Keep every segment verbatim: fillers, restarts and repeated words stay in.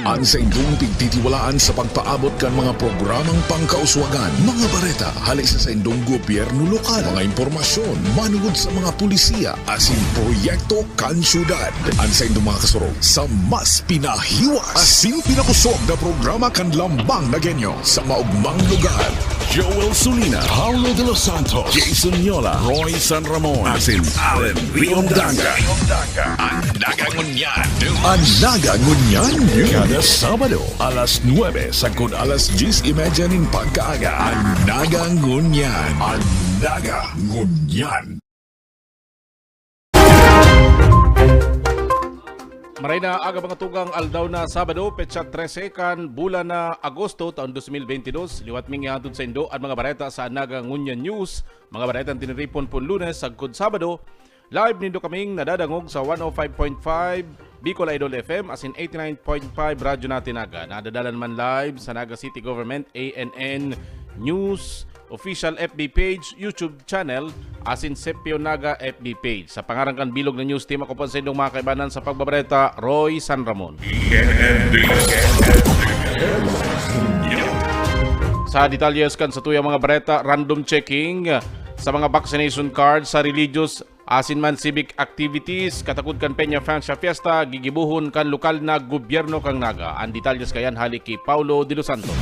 An saindong pigtitiwalaan sa pagpaabot kan mga programang pangkauswagan, mga bareta hale sa saindong gobyerno lokal, mga impormasyon manungod sa mga pulisiya asin proyekto kan syudad. An saindong mga kasurog sa mas pinahiwas asin pinakosog na programa kan Lambang na Genyo sa maogmang lugar. Joel Sulina, Paulo de los Santos, Jason Yola, Roy San Ramon, asin Allen Riondanga. An Naga Ngunyan. An Naga Ngunyan News. Kada Sabado, alas nuebe sagkod alas dyes y media nin pagkaaga. An Naga Ngunyan. An Naga Ngunyan. Maray na aga, mga tugang, aldaw na Sabado, petsa trese kan bulan na Agosto, taon dos mil bente dos. Liwat ming ihatod saindo an mga bareta sa Naga Ngunyan News. Mga baretang tiniripon pon Lunes sagkod Sabado. Live nindo kaming nadadangog sa one oh five point five Bicol Idol F M asin eighty-nine point five Radyo Natin Naga. Nadadalan man live sa Naga City Government, A N N News, official F B page, YouTube channel, asin Sepio Naga F B page. Sa pangaran kan bilog na news team, ako po sa inyong mga kaibanan sa pagbabareta, Roy San Ramon. Sa detalles kan satuyang mga bareta, random checking sa mga vaccination card sa religious asin man civic activities, katakod kan Peña Francia Fiesta, gigibohon kan lokal na gobyerno kan Naga. An detalles kaiyan hale ki Paulo de los Santos.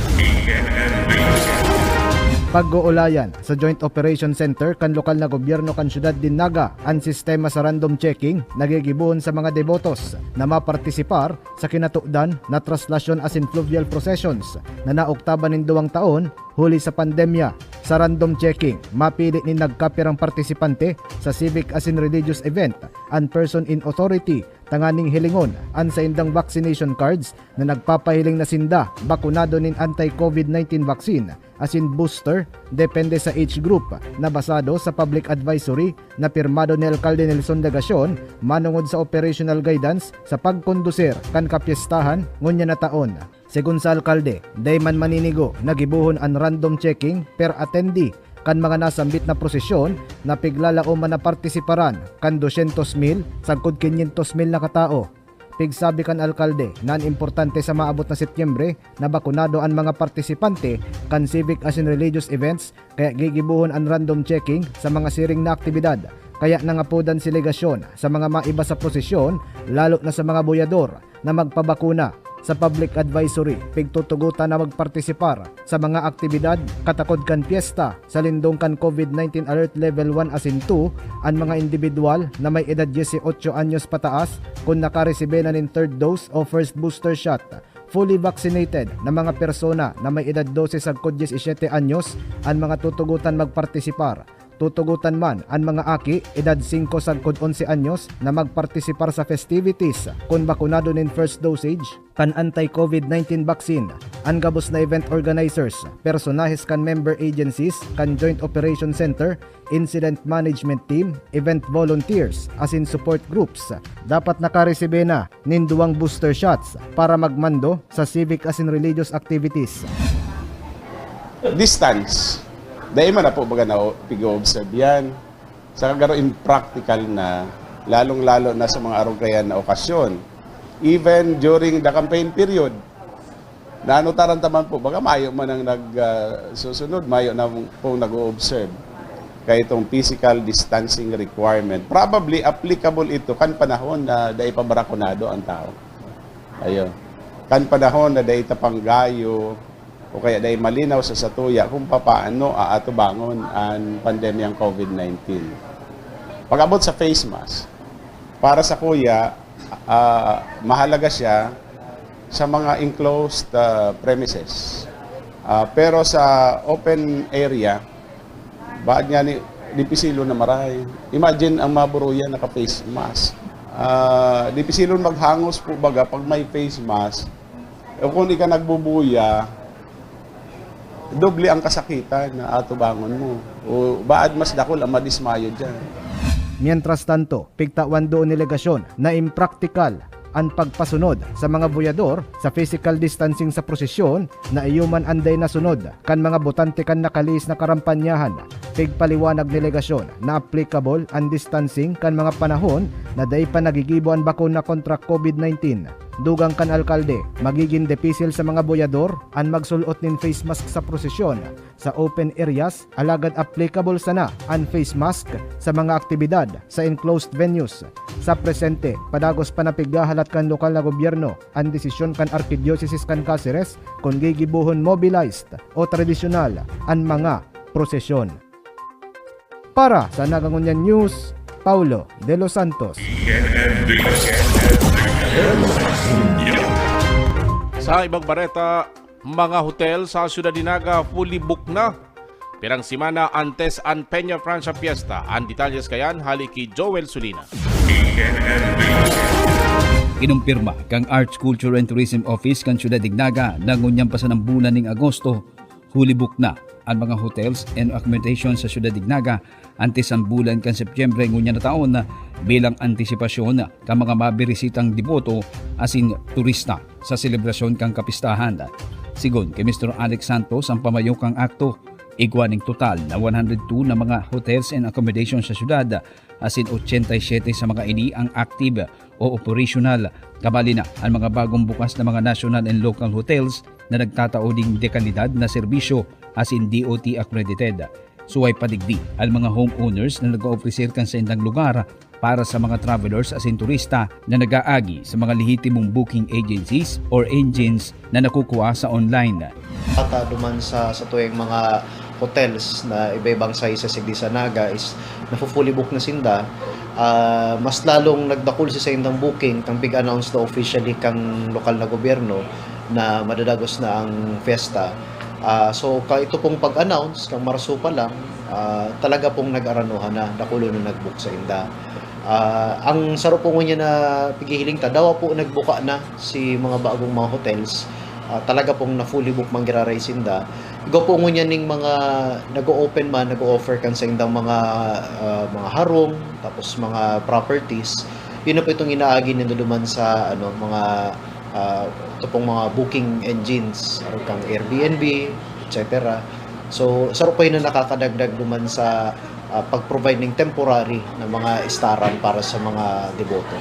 Pag-oolayan sa Joint Operation Center kan lokal na gobyerno kan syudad nin Naga an sistema sa random checking na gigibohon sa mga debotos na mapartisipar sa kinatodan na traslasyon asin fluvial processions na naoktaban nin duwang taon huli sa pandemya. Sa random checking, mapili nin nagkapirang partisipante sa civic asin religious event an person in authority tanganing hilingon an saindang vaccination cards na nagpapahiling na sinda bakunado nin anti-COVID nineteen vaccine asin booster, depende sa age group, na basado sa public advisory na pirmado ni Alkalde Nelson Legacion manongod sa operational guidance sa pagkondusir kan kapyestahan ngunyan na taon. Segun sa alkalde, dai man maninigo na gibohon an random checking per attendee kan mga nasambit na prosesyon na piglalaoman na partisiparan kan dosyentos mil sagkod kinyentos mil na katao. Pigsabi kan alkalde na an importante sa maabot na Setyembre na bakunado an mga partisipante kan civic asin religious events, kaya gigibohon an random checking sa mga siring na aktibidad. Kaya nangapodan si Legacion sa mga maiba sa prosesyon, lalo na sa mga buyador, na magpabakuna. Sa public advisory, pigtutugotan na magpartisipar sa mga aktibidad katakod kan pyesta sa lindong kan COVID nineteen Alert Level one asin two an mga indibidwal na may edad dieciocho anyos pataas kun nakaresibe na nin third dose o first booster shot. Fully vaccinated na mga persona na may edad dose sagkod diecisiete anyos an mga tutugotan magpartisipar. Tutugotan man an mga aki, edad singko sagkod onse anyos, na magpartisipar sa festivities kun bakunado nin first dosage kan anti-COVID nineteen vaccine. An gabos na event organizers, personahes kan member agencies kan Joint Operation Center, Incident Management Team, event volunteers, asin support groups, dapat nakaresibe na nin duwang booster shots para magmando sa civic asin religious activities. Distance. Dai man na po baga na pig-observe yan. Sa kagaro in practical na, lalong-lalo na sa mga arugayan na okasyon. Even during the campaign period, naanotaran ta man po, baga mayo man ang nag, ah, susunod, mayo na pong nag-o-observe kay itong physical distancing requirement. Probably applicable ito kan panahon na dai pa barakunado ang tao. Ayun. Kan panahon na dai ta panggayo o kaya dai malinaw sa satuya kung papaano aatubangon ang pandemyang COVID nineteen. Pag-abot sa face mask, para sa kuya, ah, mahalaga siya sa mga enclosed, ah, premises. Ah, pero sa open area, baad nga ni, dipisilon na maray. Imagine ang maburuyan naka-face mask. Ah, dipisilon maghangos po baga pag may face mask. O kung di ka nagbubuya, doble ang kasakitan na atubangon mo. O baad mas dakul ang madismayo dyan. Mientras tanto, pigtawan doon ni Legacion na impraktikal an pagpasunod sa mga buyador sa physical distancing sa prosesyon na iyo man an dai nasunod kan mga botante kan nakalihis na karampanyahan. Pigpaliwanag ni Legacion na applicable an distancing kan mga panahon na dai pa nagigibo an bakuna kontra COVID nineteen. Dugang kan alkalde, magigin dipisil sa mga boyador an magsul-ot nin face mask sa prosesyon sa open areas, alagad applicable sana an face mask sa mga aktibidad sa enclosed venues. Sa presente, padagos pa na pighahalat kan lokal na gobyerno an desisyon kan Arkidyosesis kan Caceres kun gigibohon mobilized o tradisyonal an mga prosesyon. Para sa Nagangunyan News, Paulo de los Santos. Sa ibang bareta, mga hotel sa siyudad nin Naga fully book na. Pirang semana antes an Peña Francia Fiesta. An detalles kayan hali ki Joel Sulina. Kinumpirma kan Arts, Culture and Tourism Office kan siyudad nin Naga na ngunyan pa sanang bulan nin Agosto, fully book na an mga hotels and accommodation sa siyudad nin Naga antes an bulan kan Setyembre ngunyan na taon, bilang antisipasyon kan mga mabirisitang deboto asin turista sa selebrasyon kan kapistahan. Sigon ki Mister Alex Santos, an pamayo kan akto, igwa nin total na one hundred two na mga hotels and accommodation sa syudad, asin ochenta y siete sa mga ini ang active o operational. Kabali na an mga bagong bukas na mga national and local hotels na nagtatao nin dekalidad na serbisyo asin D O T accredited. Suway pa digdi, an mga homeowners na nag-oofreser kan saindang lugar para sa mga travelers asin turista na nag-aagi sa mga lehitimong booking agencies or engines na nakukua sa online. Ata duman sa, sa tuyang mga hotels na iba-ibang size sa Sigdi sa Naga is nafo-fully book na sinda. Ah, mas lalong nagdakul si saindang booking kan pig-announce na officially kan lokal na gobyerno na madadagos na ang fiesta. Ah, so, ka ito pong pag-announce, kan Marso pa lang, ah, talaga pong nag-aranuhan na, dakulo na nag-book sainda. Ah, ang saro po ngunyan na pighihiling ta, dawa po nagbuka na si mga bagong mga hotels. Ah, talaga pong na-fully book man giraray sinda. Igwa po ngunyan ning mga nag-o-open man, nag-o-offer kan saindang mga, ah, mga harong, tapos mga properties. Yun na po itong inaagi nindo duman sa, ano, mga, ah, ito pong mga booking engines, arog kan Airbnb, et cetera. So, saro po yun na nakakadagdag duman sa, ah, pag-provide ning temporary na mga istaran para sa mga deboto.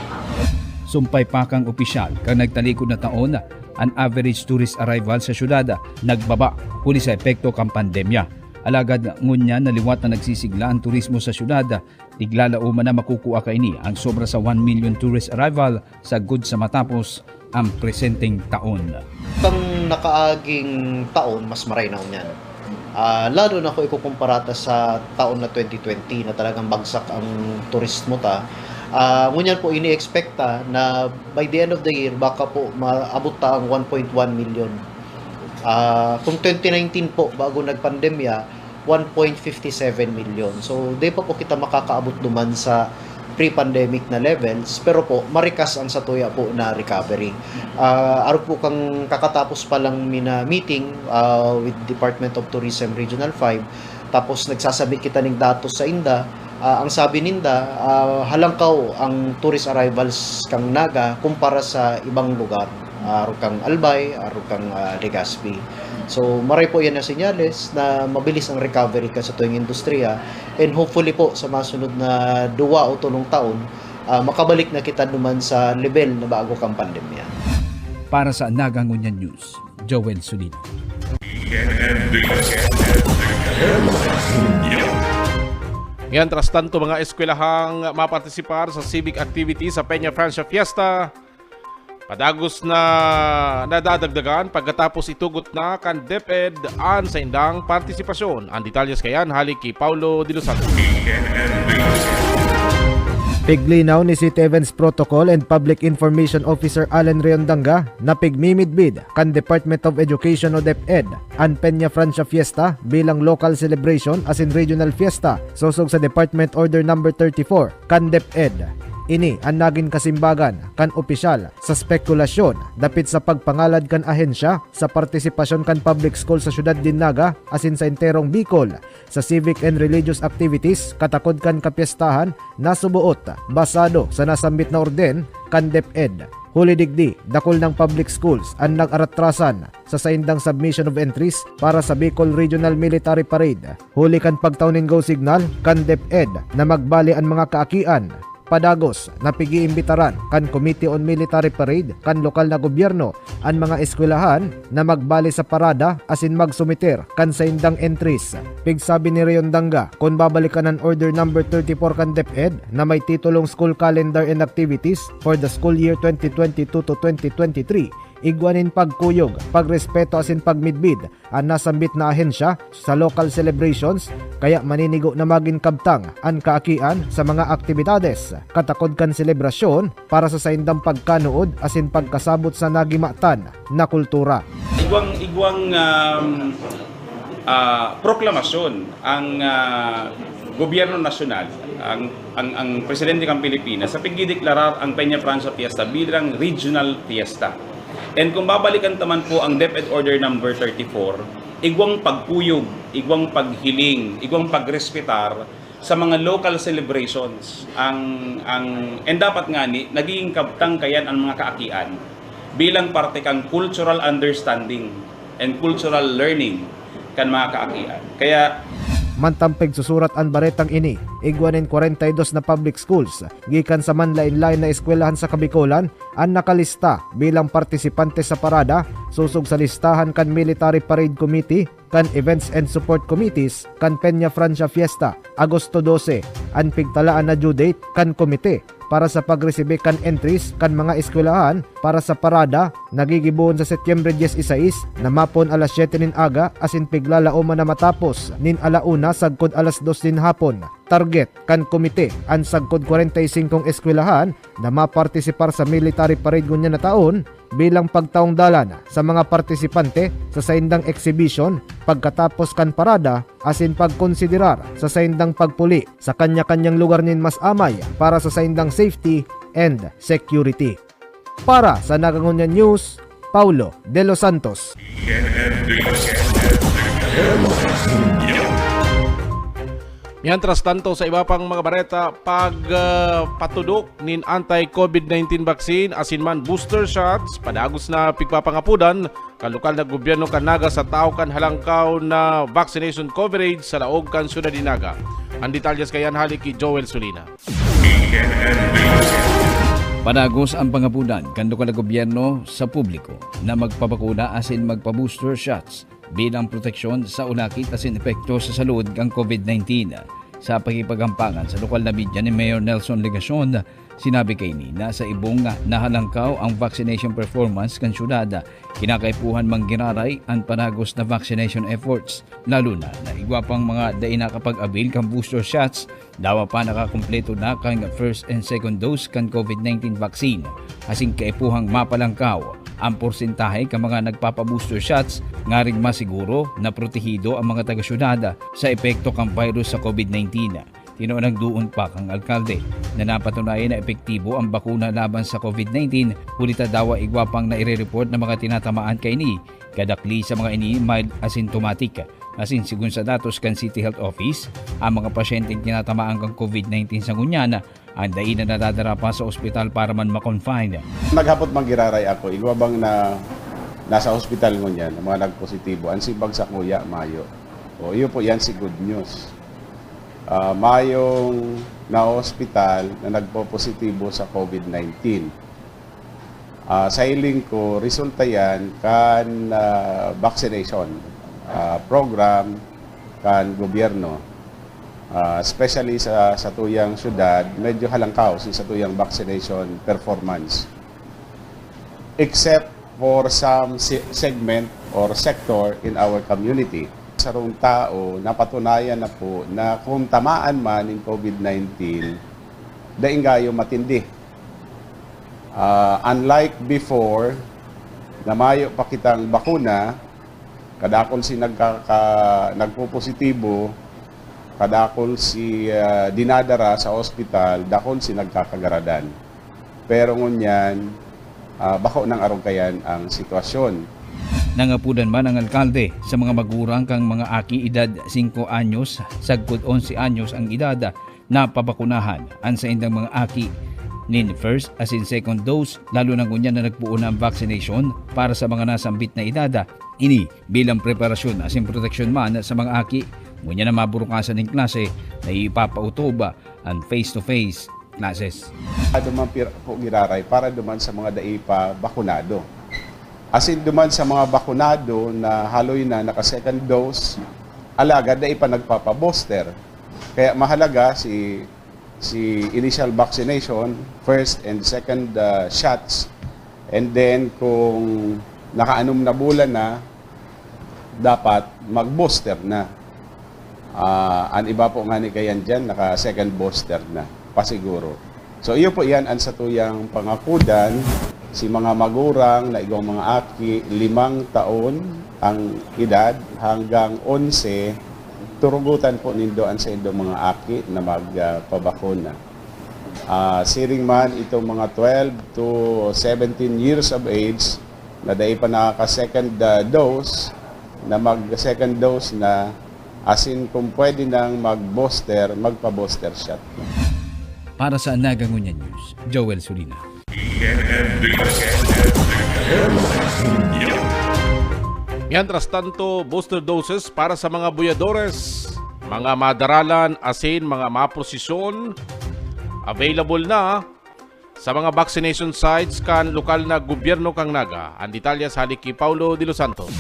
Sumpay pa kan opisyal, kan nagtalikod na taon, an average tourist arrival sa syudad nagbaba huli sa epekto kan pandemya. Alagad ngunyan na liwat na nagsisigla an turismo sa syudad, tiglalaom na makukua kaini an sobra sa one million tourist arrival sagkod sa matapos an presenteng taon. Kan nakaaging taon, mas maray na ngunyan. Ah, lalo na kung ikukumpara ta sa taon na twenty twenty na talagang bagsak ang turismo ta. Ah, ngunyan po, ini-expect ta na by the end of the year, baka po maabot ta ang one point one million. Ah, kung twenty nineteen po, bago nagpandemya, one point fifty seven million. So, di pa po kita makakaabot duman sa pre-pandemic na levels, pero po, marikas ang satuya po na recovery. Ah, arog po kan kakatapos pa lang mi na meeting, ah, with Department of Tourism Regional five, tapos nagsasabit kita ning datos sainda, ah, ang sabi ninda, ah, halangkaw ang tourist arrivals kan Naga kumpara sa ibang lugar, ah, arog kan Albay, arog kan, ah, Legazpi. So, maray po yan na senyales na mabilis ang recovery kan satuyang industriya, and hopefully po, sa masunod na duwa o tolong taon, ah, makabalik na kita duman sa lebel na bago kan pandemya. Para sa Naga Ngunyan News, Joel Solino. Mientras tanto, mga eskwelahang mapartisipar sa civic activity sa Peña Francia Fiesta, padagos na nadadagdagan pagkatapos itugot na kan DepEd an saindang partisipasyon. An detalyes kayan hali ki Paulo de los Santos. Piglinaw ni City Events Protocol and Public Information Officer Allen Reondanga na pigmimidbid kan Department of Education o DepEd an Peña Francia Fiesta bilang local celebration asin regional fiesta sosog sa Department Order Number thirty-four kan DepEd. Ini an nagin kasimbagan kan opisyal sa spekulasyon dapit sa pagpangalad kan ahensya sa partisipasyon kan public school sa siyudad nin Naga asin sa enterong Bicol sa civic and religious activities katakod kan kapyestahan na suboot basado sa nasambit na orden kan DepEd. Huli digdi, dakul nang public schools an nag-aratrasan sa saindang submission of entries para sa Bicol Regional Military Parade. Huli kan pagtao nin go signal kan DepEd na magbale an mga kaakian, Padagos na pig-iimbitaran kan Committee on Military Parade kan lokal na gobyerno an mga eskwelahan na magbale sa parada asin magsumiter kan saindang entries. Pigsabi ni Rion Danga, kun babalikan an Order Number thirty-four kan DepEd na may titulong School Calendar and Activities for the School Year twenty twenty-two to twenty twenty-three, igwa nin pagkuyog, pagrespeto asin pagmidbid an nasambit na ahensya sa local celebrations, kaya maninigo na magin kabtang an kaakian sa mga aktibidades katakod kan selebrasyon para sa saindang pagkanuod asin pagkasabot sa nagimatan na kultura. Igwang, igwang, um, ah, proklamasyon ang, ah, gobyerno nasyonal, ang, ang, ang presidente ng Pilipinas, sa pagdideklarar ang Peña Francia Fiesta bilang regional fiesta. And kung babalikan ta man po ang DepEd Order Number thirty-four, igwang pagkuyog, igwang paghiling, igwang pagrespetar sa mga local celebrations. Ang, ang, and dapat ngani, nagiging kabtang kayan ang mga kaakian bilang parte kan cultural understanding and cultural learning kan mga kaakian. Kaya, mantang pigsusurat an baretang ini, igwa nin kwarenta y dos na public schools gikan sa manlaen-laen na eskwelahan sa Kabikolan an nakalista bilang partisipante sa parada, sosog sa listahan kan Military Parade Committee, kan Events and Support Committees kan Peña Francia Fiesta, Agosto dose, an pigtalaan na due date kan komite para sa pagresibi kan entries kan mga eskwelahan para sa parada na gigibohon sa Setyembre dies y seis na mapon alas siyete nin aga asin piglalaoman na matapos nin ala una sagkod alas dos nin hapon. Target kan komite an sagkod kwarenta y singkong eskwelahan na mapartisipar sa military parade ngunyan na taon bilang pagtaong dalan sa mga partisipante sa saindang exhibition pagkatapos kan parada asin pagkonsiderar sa saindang pagpuli sa kanya-kanyang lugar nin mas amay para sa saindang safety and security. Para sa Nagangunyan News, Paulo de los Santos. Mientras tanto, sa iba pang mga bareta, pag, ah, patudok nin anti-COVID nineteen vaccine asin man booster shots, padagos na pigpapangapodan kan lokal na gobyerno kan Naga sa taw kan halangkaw na vaccination coverage sa laog kan syudad nin Naga. Ang detalyes kaiyan hali ki Joel Solina. Padagos ang pangapodan kan lokal na gobyerno sa publiko na magpabakuna asin magpa-booster shots bilang proteksyon sa unakit asin epekto sa salud kan COVID nineteen. Sa pakikipaghampangan sa lokal na media ni Mayor Nelson Legacion, sinabi kaini na sa ibong na nahalangkaw ang vaccination performance kan syudad. Kinakaipuhan man giraray an padagos na vaccination efforts, lalo na na igwa pang mga dai nakapag-avail kan booster shots, dawa pa nakakumpleto na kan first and second dose kan COVID nineteen vaccine. Asin kaipuhang mapalangkaw ang porsentahe kan mga nagpapa-booster shots ngaring masiguro na protehido ang mga taga-syudad sa epekto kan virus sa COVID nineteen. Tinoon ang duon pa kan alkalde na napatunayan na epektibo ang bakuna laban sa COVID nineteen, huli ta dawa igwa pang naire-report na mga tinatamaan kaini. Kadakli sa mga ini mild asymptomatic. Asin segun sa datos kan City Health Office, ang mga pasyenteng tinatamaan kan COVID nineteen sa ngunyan, ang dai na nadadara pa sa ospital para man ma-confine. Naghapot man giraray ako, igwa bang na nasa ospital ngunyan, ang mga nagpositibo, ang simbag sakuya, mayo. O, iyo po, yan si good news. Ah, mayong na-ospital na nagpopositibo sa COVID nineteen. Ah, sa hiling ko, resulta yan kan, ah, vaccination, ah, program kan gobyerno. Ah, especially sa, sa tuyang syudad, medyo halangkaw si sa tuyang vaccination performance. Except for some se-, segment or sector in our community. Sarong tao, napatunayan na po na kung tamaan man nin COVID nineteen, daing gayo matindi. Ah, unlike before, na mayo pa kitang bakuna, kadakol si nagkaka-, nagpopositibo, kadakol si, ah, dinadara sa ospital, dakol si nagkakagaradan. Pero ngunyan, ah, bako nang arog kayan ang sitwasyon. Nangapodan man ang alkalde sa mga magurang kan mga aki edad singko anyos sagkod onse anyos ang edad na pabakunahan an saindang mga aki nin first asin second dose, lalo na ngunyan na nagpoon na ang vaccination para sa mga nasambit na edad. Ini bilang preparasyon asin proteksyon man sa mga aki ngunyan na maburukasan nin klase na ipapautob an face-to-face classes. Duman pira po giraray para duman sa mga dai pa bakunado. Asin duman sa mga bakunado na haloy na naka-second dose, alagad dai pa nagpapa-booster. Kaya mahalaga si, si initial vaccination, first and second, ah, shots. And then kung nakaanom na bulan na, dapat mag-booster na. Ah, an iba po ngani kayan diyan, naka-second booster na, pasiguro. So, iyo po iyan an satuyang pangakudan, si mga magurang na igwang mga aki, limang taon ang edad hanggang onse, turugutan po nindo an saindong mga aki na magpabakuna. Ah, siring man itong mga twelve to seventeen years of age na dai pa nakaka-second, ah, dose, na mag-second dose na, asin kung pwede nang mag-booster, magpa-booster shot na. Para sa Naga Ngunyan News, Joel Sulina. Mientras tanto, booster doses para sa mga buyadores, mga madaralan, asin mga maprosesyon, available na sa mga vaccination sites kan lokal na gobyerno kan Naga. An detalye sa hali ki Paulo de los Santos.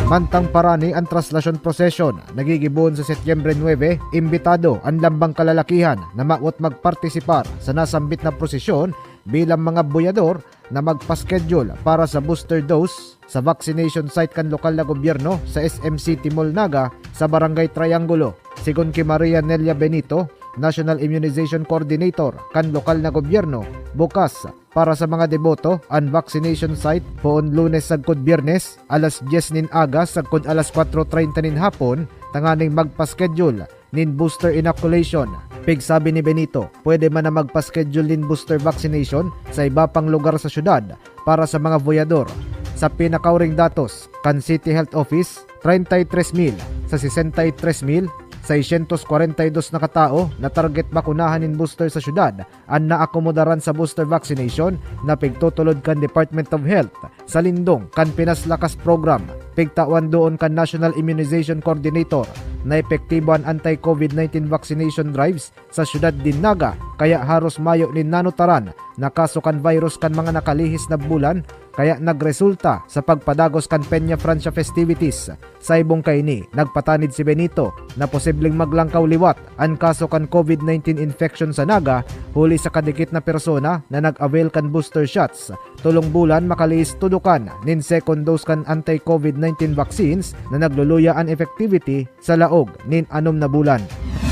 Mantang parani an traslasyon prosesyon, nagigibohon sa Setyembre nuebe, imbitado an lambang kalalakihan na mawot magpartisipar sa nasambit na prosesyon bilang mga buyador na magpa-schedule para sa booster dose sa vaccination site kan lokal na gobyerno sa S M City Mall Naga sa Barangay Triangulo. Sigon ki Maria Nelia Benito, National Immunization Coordinator kan lokal na gobyerno, bukas para sa mga deboto an vaccination site poon Lunes sagkod Biyernes, alas dyes nin aga sagkod alas kwatro treinta nin hapon, tanganing magpa-schedule nin booster inoculation. Pigsabi ni Benito, pwede man na magpa-schedule nin booster vaccination sa iba pang lugar sa syudad para sa mga buyador. Sa pinakauring datos kan City Health Office, treinta y tres mil sa sesenta y tres mil seiscientos kwarenta y dos na katao na target bakunahan nin booster sa syudad an naakomodaran sa booster vaccination na pigtutulod kan Department of Health sa lindong kan Pinas Lakas Program. Pigtawan doon kan National Immunization Coordinator na epektibo an anti-COVID nineteen vaccination drives sa syudad nin Naga, kaya haros mayo nin nanutaran na kaso kan virus kan mga nakalihis na bulan, kaya nagresulta sa pagpadagos kan Peña Francia festivities. Sa ibong kaini, nagpatanid si Benito na posibleng maglangkaw liwat an kaso kan COVID nineteen infection sa Naga huli sa kadikit na persona na nag-avail kan booster shots. Tolong bulan makalihis tudokan nin second dose kan anti-COVID nineteen vaccines na nagluluya an effectivity sa laog nin anom na bulan.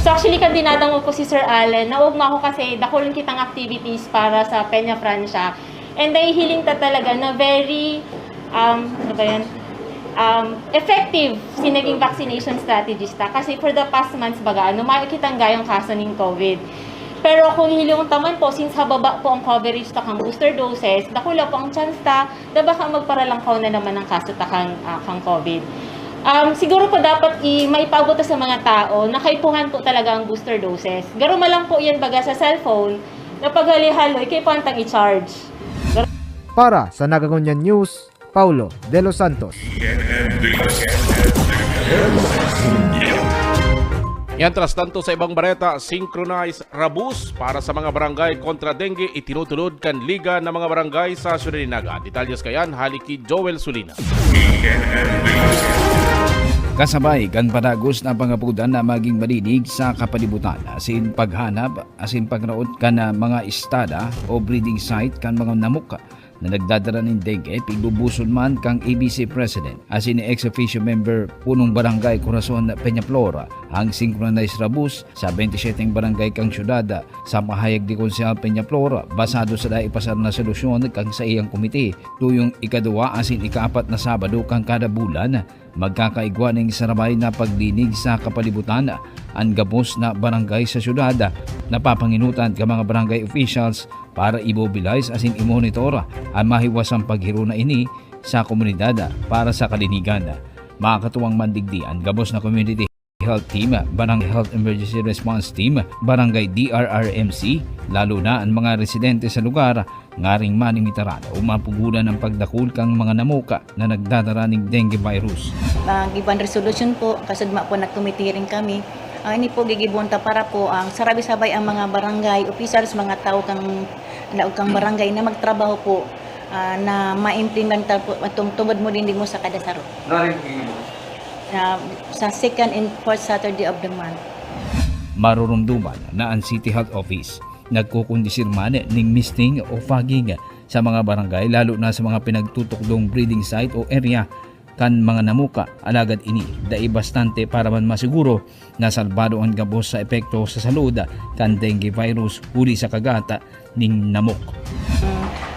So actually, kan dinadangog ko si Sir Allen, naogma ako kasi dakulon kitang activities para sa Peña Francia. And nahihiling ta talaga na very, um, ano ba yan? Um, effective si naging vaccination strategies ta. Kasi for the past months, baga, ano, mayo kitang gayong kaso ning COVID. Pero kung hihiling ta man po, since hababa po ang coverage ta kang booster doses, dakula po ang chance ta na baka magparalangkaw na naman ang kaso ta kang, ah, kang COVID. Um, siguro po dapat i-, maipaabot ta sa mga tao na kaipuhan po talaga ang booster doses. Garo man lang po yan baga sa cellphone, na paghali-haloy, kaipuhan tang i-charge. Para sa Nagangunyan News, Paulo de los Santos. Mientras tanto, sa ibang bareta, synchronized rabus para sa mga barangay kontra dengue itinutulod kan Liga ng mga Barangay sa Siyudad nin Naga. Detalyes kayan, hali ki Joel Sulina. Kasabay kan padagos na pangapudan na magin madinig sa kapalibutan, asin paghanap, asin pagraot kan, ah, mga estada o breeding site kan mga namok na nagdadara nin dengue, pigbubuson man kan A B C President asin ex officio member punong Barangay Corazon Peñaflor ang synchronized rabus sa twenty-seven barangay kan siyudad. Sa pahayag ni Konsehal Peñaflor, basado sa naipasar na solusyon kan saiyang komite, tuyong ikaduwa asin ikaapat na Sabado kan kada bulan, magkakaigwa nin sarabay na pagdinig sa kapalibutan an gabos na barangay sa siyudad. Napapanginutan kan mga barangay officials para i-mobilize asin i-monitor an mahiwasang paghiro na ini sa komunidad para sa kalinigan. Makakatuwang man digdi an gabos na community health team, Barangay Health Emergency Response Team, Barangay D R R M C, lalo na an mga residente sa lugar, ngaring manimitaran o mapugulan ang pagdakul kan mga namok na nagdadara nin dengue virus. Nag-iban resolusyon po, kasudma po nagkomitiring kami. Ah, ini po gigibon ta para po ang sarabi-sabay ang mga barangay officials, mga tao kang laog kang barangay na magtrabaho po, ah, na maimplementar po atong tungod mo din mo sa kada saro. Narin po yun. Na sa second and fourth Saturday of the month. Marurumduman na ang City Health Office nagkukondisir man ning misting o fogging sa mga barangay, lalo na sa mga pinagtutukdong breeding site o area kan mga namuka. Alagad ini dai bastante para man masiguro na salbado an gabos sa epekto sa salud kan dengue virus huli sa kagat ning namok.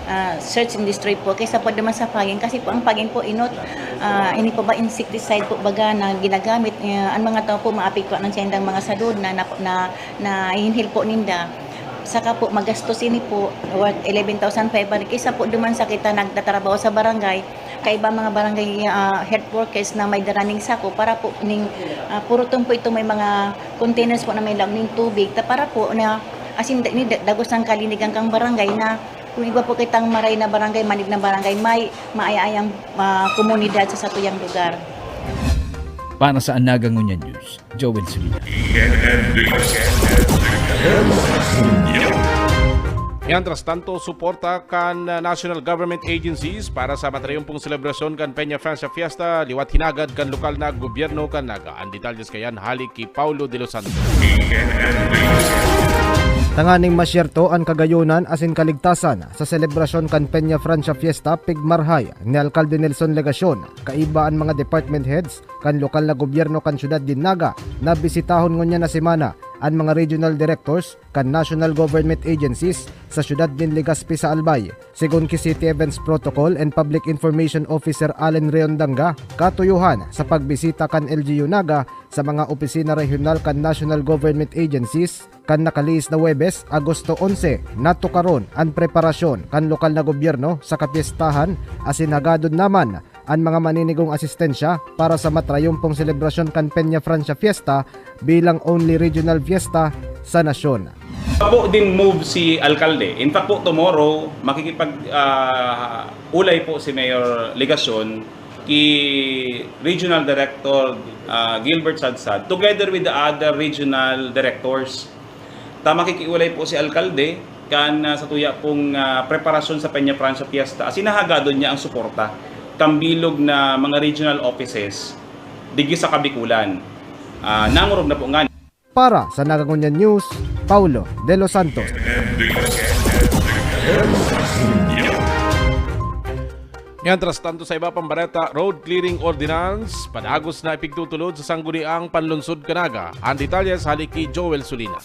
Ah, search and destroy po kaysa po naman sa fogging, kasi po ang fogging po inot, ah, ini po ba insecticide po baga na ginagamit, eh, ang mga tao po maapektuhan ang siyang mga salud na, na, na nahihinhil po ninda. Saka po magastos ini po, worth eleven thousand five hundred, kaysa po duman sa kita nagtatrabaho sa barangay, kaiba mga barangay, ah, health workers na may dara ning sako para po ning, ah, puruton po ito may mga containers po na may laog ning tubig ta para po na asin da- ni da- dagos ang kalinigan kang barangay na kung iba po kitang maray na barangay, manig na barangay, may maayayang, ah, komunidad sa satuyang lugar. Para sa Anaga Ngunyan News, Joel Sulina. Mientras tanto, suporta kan National Government Agencies para sa matrayumpong selebrasyon kan Peña Francia Fiesta liwat hinagad kan lokal na gobyerno kan Naga. Ang detalles kayan hali ki Paulo de los Santos. Tanganing masyerto an kagayonan asin kaligtasan sa selebrasyon kan Peña Francia Fiesta pigmarhay ni Alkalde Nelson Legacion, kaiba an mga department heads kan lokal na gobyerno kan siyudad nin Naga na bisitahon ngunyan na semana an mga regional directors kan national government agencies sa siyudad nin Legazpi sa Albay. Segun ki City Events Protocol and Public Information Officer Allen Reondanga, katuyohan sa pagbisita kan L G U Naga sa mga opisina rehiyonal kan national government agencies, kan nakalihis na Huwebes, Agosto onse, natukaron an preparasyon kan lokal na gobyerno sa kapyestahan asin hagadon naman an mga maninigong asistensya para sa matrayumpong selebrasyon kan Peña Francia Fiesta bilang only regional fiesta sa nasyon. Po din move si Alkalde. In fact po, tomorrow, makikipag ah, ulay po si Mayor Legacion ki Regional Director ah, Gilbert Sadsad together with the other regional directors. Ta makikiulay po si Alkalde kan ah, sa tuya pong ah, preparasyon sa Peña Francia Fiesta. Asin hahagadon niya ang suporta kan bilog na mga regional offices digdi sa Kabikulan. Ah, nangorog na po nga Para sa Naga Ngunyan News, Paulo de los Santos. Mientras tanto, sa iba pang bareta, road clearing ordinance padagos na ipigtutulod sa Sangguniang Panlungsod kan Naga. Ang detalye sa hali ki Joel Sulina.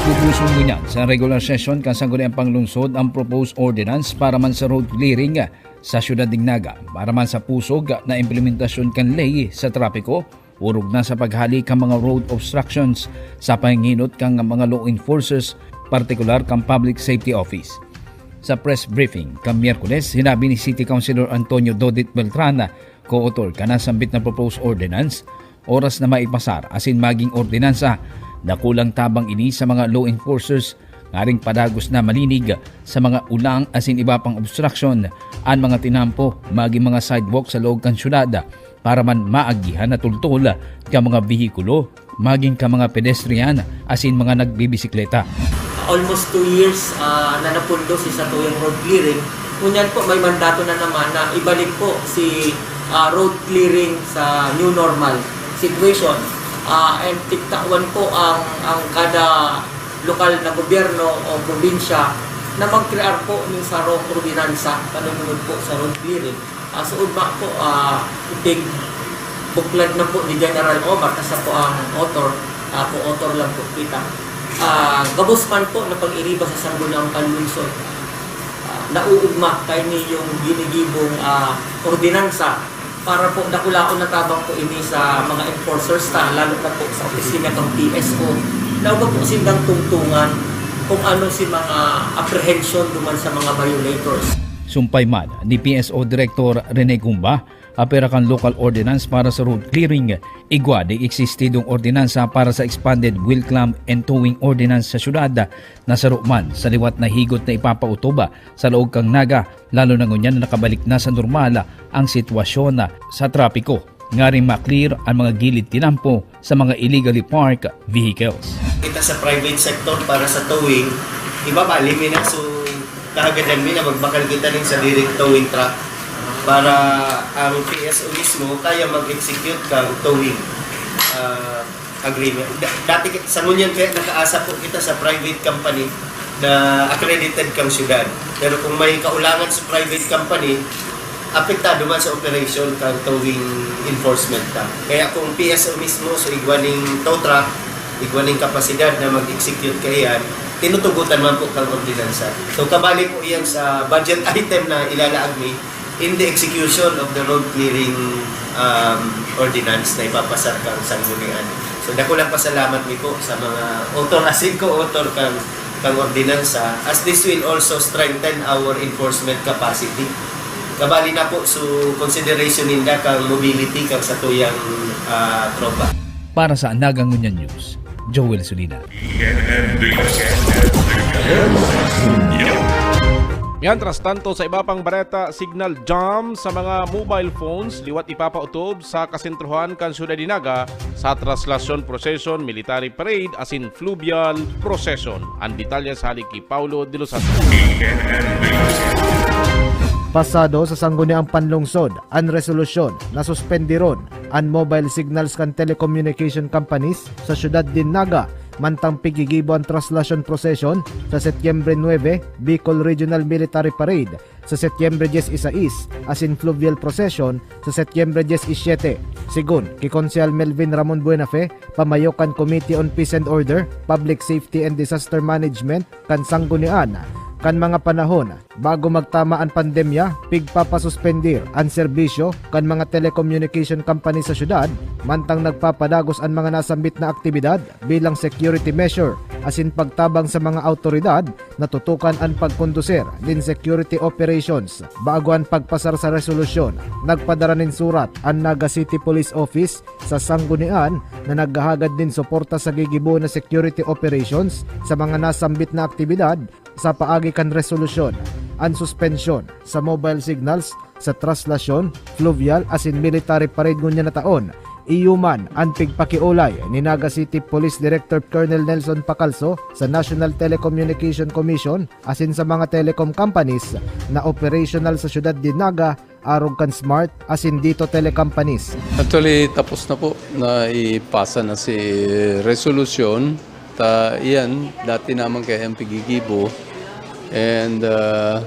Pupuson ngunyan sa regular session kan Sangguniang Panlungsod ang proposed ordinance para man sa road clearing sa siyudad nin Naga, para man sa pusog na implementasyon kan ley sa trapiko, orog na sa paghali kan mga road obstructions sa panginot kan mga law enforcers, partikular kan Public Safety Office. Sa press briefing kan Miyerkules, hinabi ni City Councilor Antonio Dodit Beltran, co-author kan nasambit na proposed ordinance, oras na maipasar asin maging ordinansa, dakulang tabang ini sa mga law enforcers ngaring padagos na malinig sa mga ulang asin iba pang obstruction an mga tinampo magin mga sidewalk sa laog kan syudad para man maagihan na tultol kan mga behikulo, magin kan mga pedestrian asin mga nagbibisikleta. Almost two years ah, na napundo si satuyang road clearing. Ngunyan po, may mandato na naman na ibalik po si ah, road clearing sa new normal situation. Ah, and tiktawan po ang, ang kada lokal na gobyerno o probinsya na magkrear po ng sarong ordinansa panunod po sa road clearing. Ah, so, ugma po, ah, ipig buklad na po ni General Omar, kasi po ang author, ah, co-author lang po kita. Ah, gabos man po na pag-iriba sa Sangguniang Panlungsod, ah, nauugma kaini yung ginigibong ah, ordinansa para po dakulaon na tabang po ini sa mga enforcers ta, lalo na po sa opisina ng P S O. Nauga po sindang tungtungan kung ano si mga apprehension duman sa mga violators. Sumpay man ni P S O Director Rene Gumba, apera kan local ordinance para sa road clearing, igwa di eksistidong ordinansa para sa expanded wheel clamp and towing ordinance sa syudad na saro man sa liwat na higot na ipapautob sa laog kan Naga, lalo na ngunyan na nakabalik na sa normal ang sitwasyon sa trapiko. Ngaring ma-clear ang mga gilid tinampo sa mga illegally parked vehicles. Kita sa private sector para sa towing, iba pa, limi na, so kahagadan mi na magbakal kita nin sa direct towing truck para ang P S O mismo kaya mag-execute kang towing, ah, agreement. Da-, dati ki-, sa ngunyan kaya nakaasa po kita sa private company na accredited kang syudad. Pero kung may kaulangan sa private company, apektado man sa operation kang towing enforcement ta. Kaya kung P S O mismo, so igwa ning tow truck, igwa ning kapasidad na mag-execute kaiyan, tinutugutan man po kang ordinansa. So kabali po iyan sa budget item na ilalaag mi in the execution of the road clearing, um, ordinance na ipapasar kang sanggunian. So dako lang pasalamat mi po sa mga author, asin co-author kang, kang ordinansa, as this will also strengthen our enforcement capacity. Kabali na po, so consideration ninda kang mobility kang satuyang, ah, tropa. Para sa Naga Ngunyan News, Joel Solina. Mientras tanto, sa iba pang bareta, signal jam sa mga mobile phones liwat ipapautob sa kasentrohan kan syudad nin Naga sa traslasyon procession, military parade asin fluvial procession. An detalye sa hali ki Paulo de los Santos. Pasado sa Sangguniang Panlungsod an resolusyon na suspendiron an mobile signals kan telecommunication companies sa syudad nin Naga, mantang piggigibo an traslasyon prosesyon sa Setyembre nuebe, Bicol Regional Military Parade sa Setyembre dyes y seis, asin fluvial procession sa Setyembre dyes y siyete. Segun ki Konsehal Melvin Ramon Buenafe, pamayo kan Committee on Peace and Order, Public Safety and Disaster Management kan Sanggunian, kan mga panahon bago magtama an pandemya, pigpapasuspender an serbisyo kan mga telecommunication company sa syudad, mantang nagpapadagos an mga nasambit na aktibidad bilang security measure asin pagtabang sa mga awtoridad na tutukan an pagkondusir nin security operations. Bago an pagpasar sa resolusyon, nagpadara nin surat an Naga City Police Office sa Sanggunian na naghahagad nin suporta sa gigibo na security operations sa mga nasambit na aktibidad sa paagi kan resolusyon. An suspensyon sa mobile signals sa traslasyon, fluvial asin military parade ngunyan na taon, iyo man an pigpakiolay ni Naga City Police Director Colonel Nelson Pacalso sa National Telecommunication Commission asin sa mga telecom companies na operational sa syudad nin Naga, arog kan Smart asin Dito Telecompanies. Actually, tapos na po, naipasa na si resolusyon. Ta iyan, dati naman kaya ang pigigibo. And, ah,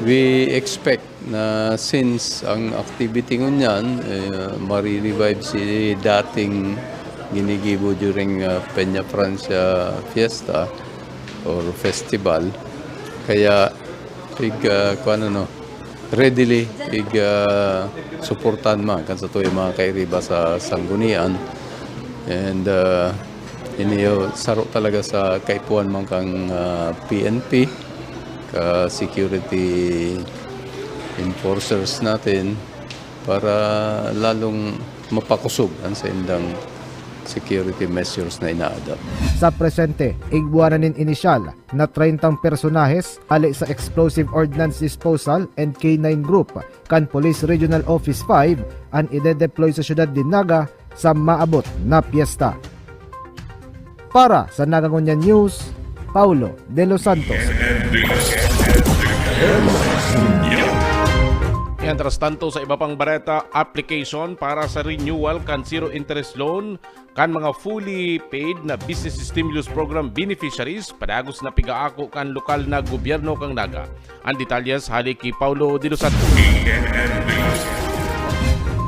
we expect na since ang activity ngunyan, eh, marirevive si dating ginigibo during, ah, Peña Francia Fiesta or Festival. Kaya, pig, ah, kung ano, no, readily ig, ah, suportahan man kan satuyang mga kairiba sa Sanggunian. And, ah, ini yo saro talaga sa kaipuhan man kan, ah, P N P, ka security enforcers natin para lalong mapakosog ang saindang security measures na ina-adapt. Sa presente, igwa na nin inisyal na treintang personahes hale sa Explosive Ordnance Disposal and K nine Group kan Police Regional Office five an ide-deploy sa syudad nin Naga sa maabot na pyesta. Para sa Naga Ngunyan News, Paulo de los Santos. Mientras tanto, sa iba pang bareta, application para sa renewal kan zero interest loan kan mga fully paid na Business Stimulus Program beneficiaries padagos na pigaako kan lokal na gobyerno kan Naga. An detalyes hale ki Paulo de los Santos.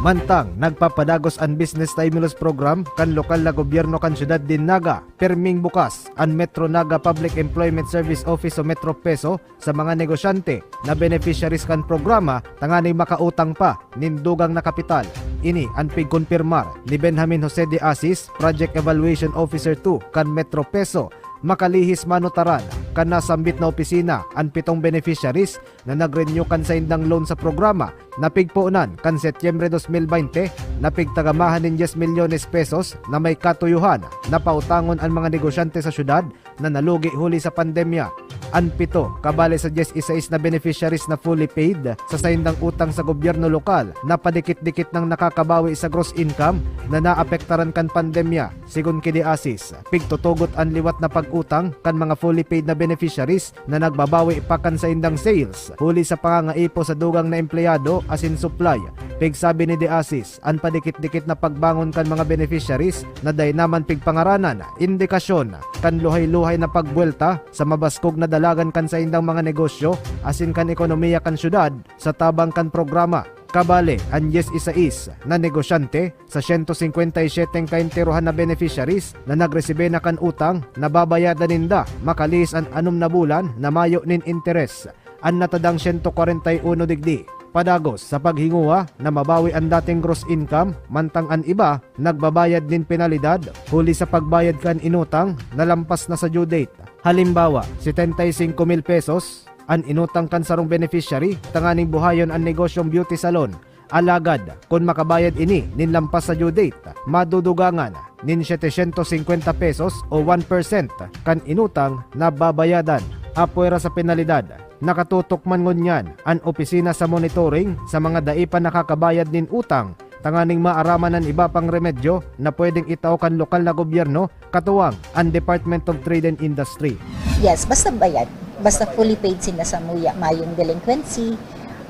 Mantang nagpapadagos an Business Stimulus Program kan lokal na gobyerno kan syudad nin Naga, pirming bukas an Metro Naga Public Employment Service Office o Metro PESO sa mga negosyante na beneficiaries kan programa tanganing makautang pa nin dugang na kapital. Ini an pigkonpirmar ni Benjamin Jose de Asis, Project Evaluation Officer two kan Metro PESO. Makalihis manutaran kan nasambit na opisina an pitong beneficiaries na nag-renew kan saindang loan sa programa na pigpoon kan Setyembre dos mil baynte, na pigtagamahan nin dyes milyones pesos na may katuyohan na pautangon an mga negosyante sa syudad na nalugi huli sa pandemya. An pito kabali sa dyes y sais na beneficiaries na fully paid sa saindang utang sa gobyerno lokal na padikit-dikit nang nakakabawi sa gross income na naapektaran kan pandemya. Sigon ki De Asis, pigtutugot an liwat na pag-utang kan mga fully paid na beneficiaries na nagbabawi pa kan saindang sales huli sa pangangaipo sa dugang na empleyado asin supply. Pigsabi ni De Asis, an padikit-dikit na pagbangon kan mga beneficiaries na dai naman pigpangaranan, indikasyon kan luhay-luhay na pagbuwelta sa mabaskog na dalagan kan saindang mga negosyo asin kan ekonomiya kan syudad sa tabang kan programa. Kabali, an dyes y sais na negosyante sa siyento singkwenta y siyete kaenterohan na beneficiaries na nagresibe na kan utang, nababayadan ninda makalihis an anom na bulan na mayo nin interes. An natadang siyento kwarenta y uno digdi, padagos sa paghinguha na mabawi an dating gross income, mantang an iba nagbabayad nin penalidad huli sa pagbayad kan inutang na lampas na sa due date. Halimbawa, setenta y cinco mil pesos an inutang kan sarong beneficiary tanganing buhayon an negosyong beauty salon. Alagad, kun makabayad ini nin lampas sa due date, madudugangan nin setecientos cincuenta pesos o one percent kan inutang na babayadan, apwera sa penalidad. Nakatutok man ngunyan an opisina sa monitoring sa mga dai pa nakakabayad nin utang tanganing maaraman an iba pang remedyo na pwedeng itao kan lokal na gobyerno, katuwang an Department of Trade and Industry. Yes, basta bayad. Basta fully paid sinda sa muya, mayong delinquency,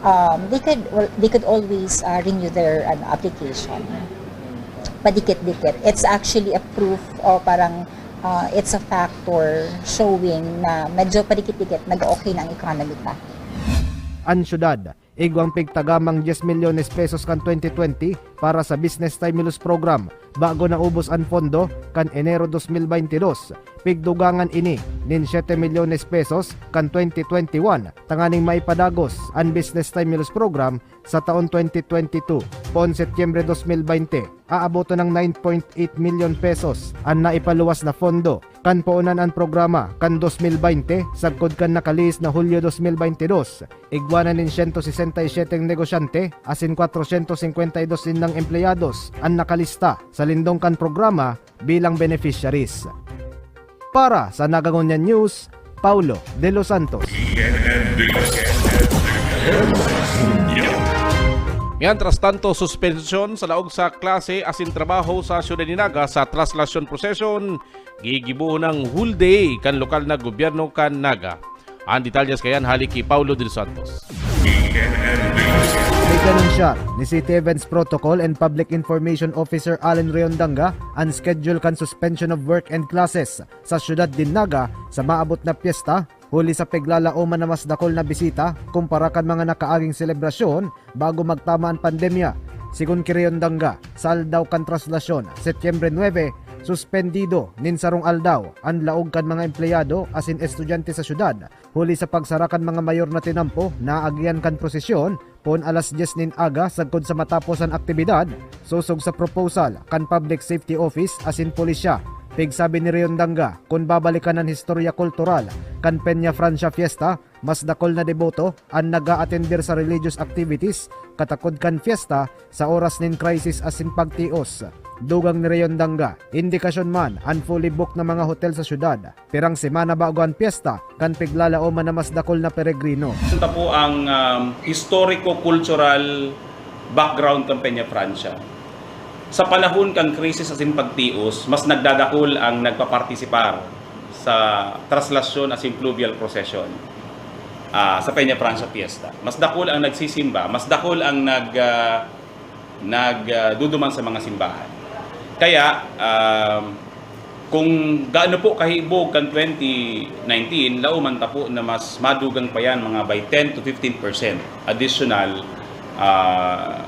um, they could well, they could always uh, renew their ano, application. Padikit-dikit. It's actually a proof o parang uh, it's a factor showing na medyo padikit-dikit nag-okay na ang economy ta. An syudad, igwang pigtagamang dyes milyones pesos kan twenty twenty para sa Business Stimulus Program bago naubos an pondo kan Enero dos mil baynte dos. Pigdugangan ini nin siyete milyones pesos kan twenty twenty-one tanganing maipadagos an Business Stimulus Program sa taon twenty twenty-two. Poon Setyembre dos mil baynte, aaboton ng nine point eight milyon pesos an naipaluwas na pondo. Kan poonan an programa kan dos mil baynte sagkod kan nakalihis na Hulyo dos mil baynte dos, igwa na nin siyento sesenta y siyete negosyante asin kwatrosyentos singkwenta y dos nindang empleyados an nakalista sa lindong kan programa bilang beneficiaries. Para sa Naga Ngunyan News, Paulo de los Santos. Mientras tanto, suspensyon sa laog sa klase asin trabaho sa siyudad ni Naga sa traslasyon prosesyon, gigibohon ng whole day kan lokal na gobyerno kan Naga. Ang detalyes kayan hali ki Paulo de los Santos. Pig-anunsiyar ni City Events Protocol and Public Information Officer Allen Reondanga an schedule kan suspension of work and classes sa siyudad nin Naga sa maabot na pyesta, huli sa piglalaoman na mas dakul na bisita kumpara kan mga nakaaging selebrasyon bago magtama an pandemya. Sigon ki Reondanga, sa aldaw kan traslasyon, Setyembre nuebe, suspendido nin sarong aldaw an laog kan mga empleyado asin estudyante sa syudad, huli sa pagsara kan mga mayor na tinampo na agian kan prosesyon poon alas dyes nin aga sagkod sa matapos an aktibidad, sosog sa proposal kan Public Safety Office asin pulisya. Pigsabi ni Reondanga, kun babalikan an historya kultural kan Peña Francia Fiesta, mas dakul na deboto an nag-aatender sa religious activities katakod kan fiesta sa oras nin crisis asin pagtios. Dugang ni Reondanga, indikasyon man an fully booked na mga hotel sa syudad, pirang semana bago an pyesta kan piglalaoman na mas dakul na peregrino. Ito po ang um, historico-cultural background kan Peña Francia. Sa panahon kan krisis asin pagtios, mas nagdadakul ang nagpapartisipar sa traslasyon asin fluvial procession ah, sa Peña Francia Fiesta. Mas dakul ang nagsisimba, mas dakul ang nag ah, nagduduman sa mga simbahan. Kaya um, kung gaano po kahibog kan twenty nineteen, lauman ta po na mas madugang pa yan, mga by ten to fifteen percent additional ah,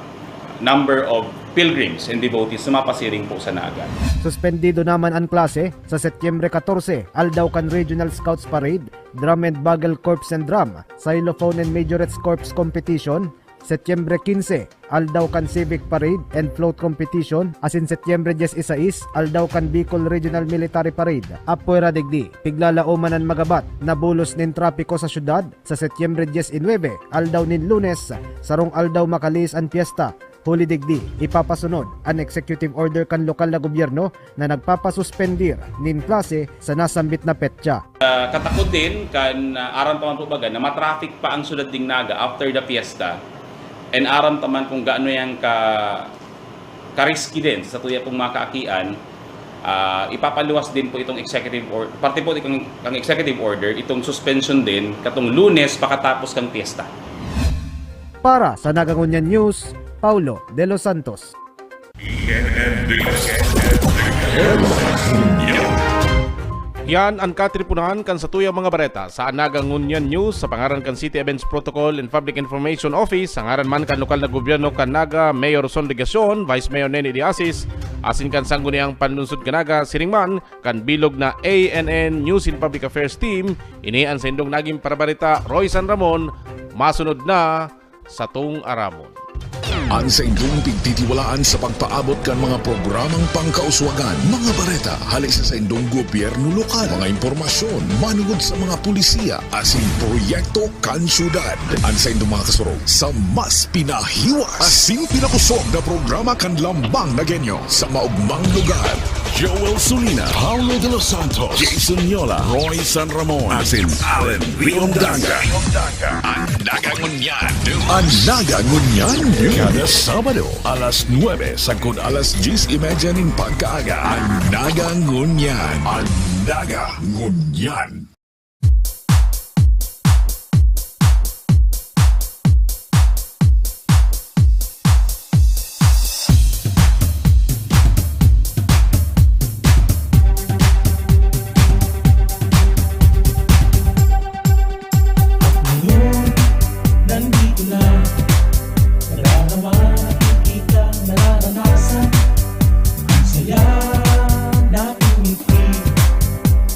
number of pilgrims and devotees na mapasiring po sa Naga. Suspendido naman an klase sa Setyembre katorse, aldaw kan Regional Scouts Parade, Drum and Bugle Corps and Drum, Xylophone and Majorettes Corps Competition, Setyembre kinse, aldaw kan Civic Parade and Float Competition, asin Setyembre dyes y sais, aldaw kan Bicol Regional Military Parade. Apwera digdi, piglalaoman an magabat na bulos nin trapiko sa syudad, sa Setyembre dyes y nuebe, aldaw nin Lunes, sarong aldaw makalihis an pyesta, Huli digdi, ipapasunod an executive order kan lokal na gobyerno na nagpapasuspender nin klase sa nasambit na petsa. Ah, katakod din kan, ah, aram pa man po baga na matraffic pa ang syudad ding Naga after the fiesta. And aram ta man kung gaano yan ka, ka-risky din sa tuya pong mga kaakian. Ah, ipapaluwas din po itong executive or, parte po itong, ang executive order, itong suspension din katong Lunes pakatapos kang fiesta. Para sa Nagangunyan News, Paulo de los Santos. Yan an katripunan kan satuyang mga bareta sa Naga Ngunyan News sa pangaran kan City Events Protocol and Public Information Office, sa ngaran man kan lokal na gobyerno kan Naga, Mayor Son Legacion, Vice Mayor Nene de Asis, asin kan Sangguniang Panlunsod kan Naga, siring man kan bilog na A N N News and Public Affairs Team. Ini an saindong naging parabareta, Roy San Ramon. Masunod na satong aramon. An saindong pigtitiwalaan sa pagpaabot kan mga programang pangkauswagan, mga bareta hale sa saindong gobyerno lokal, mga impormasyon manugod sa mga pulisiya asin proyekto kan syudad. An saindong mga kasurog sa mas pinahiwas asin pinakosog na programa kan Lambang na Genyo sa maogmang lugar. Joel Sulina, Paulo de los Santos, Jason Yola, Roy San Ramon, asin Allen Riondanga. An Naga Ngunyan. An Naga Ngunyan. Kada Sabado, alas nuebe sagkod alas dyes y media nin pagkaaga. An Naga Ngunyan. An Naga Ngunyan. At ngayon, nandito na. Wala na makikita, nararanasan. Ang saya nating ngiti.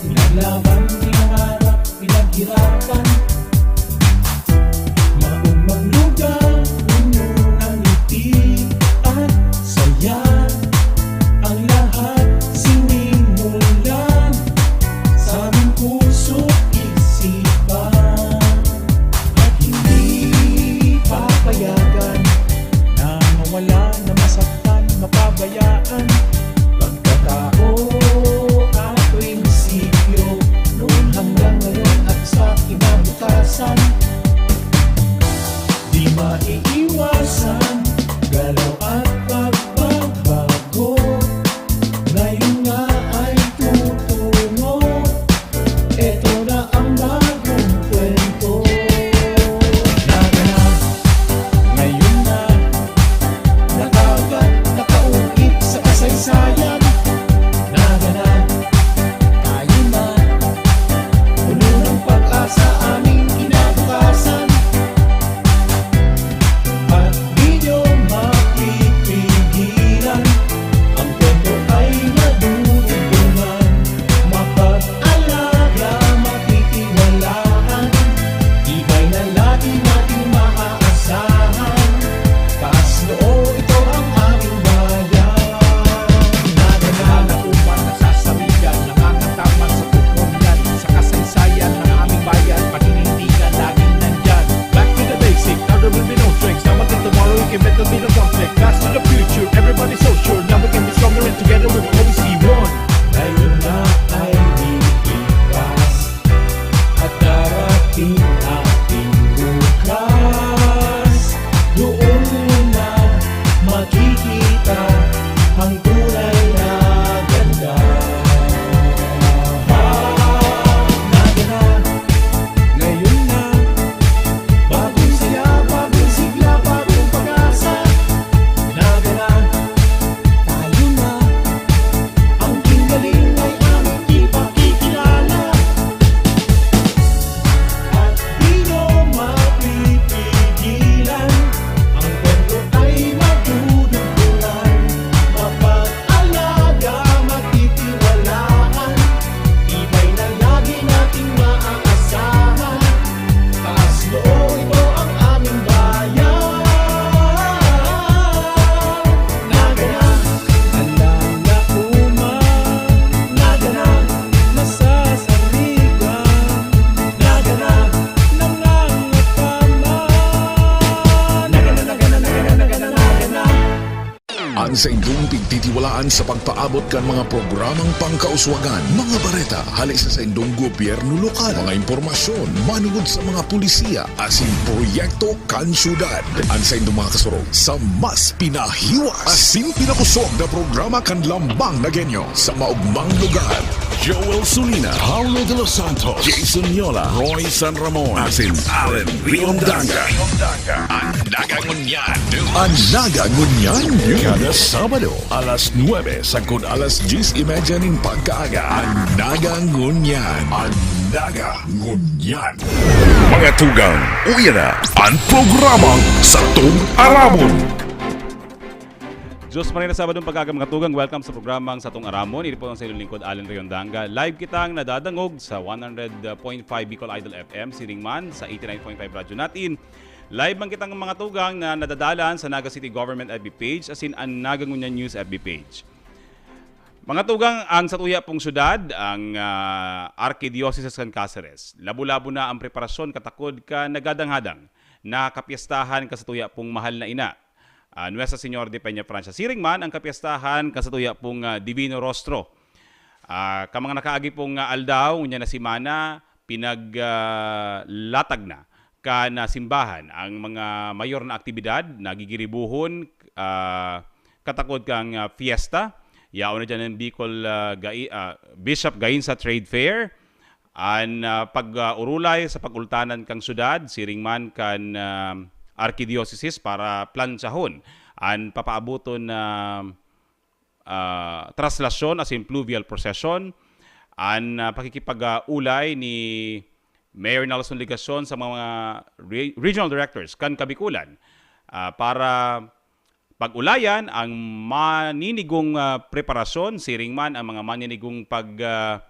Pinaglaban, pinangarap, pinaghirapan. Maugmang lugar, puno ng ngiti at saya. Ang lahat sinimulan sa aming puso't isipan. At hindi papayagan na mawala, na masaktan, mapabayaan. Pagkatao at prinsipyo, noon hanggang ngayon at sa kinabukasan. Di maiiwasan, galaw at pagbabago. Ngayon nga ay tutungo. Eto na ang bagong kwento. Naga na, ngayon na. Nakagat, nakaukit sa kasaysayan. An sa pagpaabot kan mga programang pangkauswagan, mga bareta hali sa saindong gobyerno lokal, mga impormasyon manungod sa mga pulisiya asin proyekto kan syudad. An saindong mga kasurog sa mas pinahiwas asin pinakusog na programa kan Lambang na Genyo sa maugmang lugar. Joel Sulina, Paulo de los Santos, Jason Yola, Roy San Ramon, asin Allen Riondanga. An Naga Ngunyan News. An Naga Ngunyan News. Kada Sabado, alas nuebe sagkod alas dyes y media nin pagkaaga. An Naga Ngunyan. An Naga Ngunyan. Mga tugang, uya na an programang Satong Aramon. Diyos Maria na Sabadong pagkaaga, mga tugang. Welcome sa programang Satong Aramon. Ini po ang sa inyong lingkod, Allen Riondanga. Live kitang nadadangog sa one hundred point five Bicol Idol F M, siring man sa eighty-nine point five Radyo Natin. Live man kitang, mga tugang, na nadadalan sa Naga City Government F B page, asin an Naga Ngunyan News F B page. Mga tugang, ang satuya pong syudad, ang, ah, Arkidiocese kan Caceres. Labo-labo na ang preparasyon katakod kan naghadang-hadang na kapyestahan kan satuya pong mahal na ina, ah, Nuestra Señor de Peña Francia. Siring man ang kapyestahan kan satuya pong, ah, Divino Rostro. Ah, kan mga nakaagi pong, ah, aldaw, ngunyan na semana, pinag, ah, latag na kan, ah, simbahan ang mga mayor na aktibidad na gigiribuhon, ah, katakod kan, ah, fiesta. Yaon na diyan ang Bicol, ah, Gai-, ah, Bishop Gainza Trade Fair. An, ah, pag, ah, orolay sa pag-ultanan kan syudad, siring man kan, ah, Arkidiocese para plantsahon an papaaboton na, ah, traslasyon asin fluvial procession, an, ah, pakikipag-ulay ni Mayor Nelson Legacion sa mga re-, regional directors kan Kabikulan, ah, para pag-ulayan ang maninigong, ah, preparasyon, siring man ang mga maninigong pag, ah,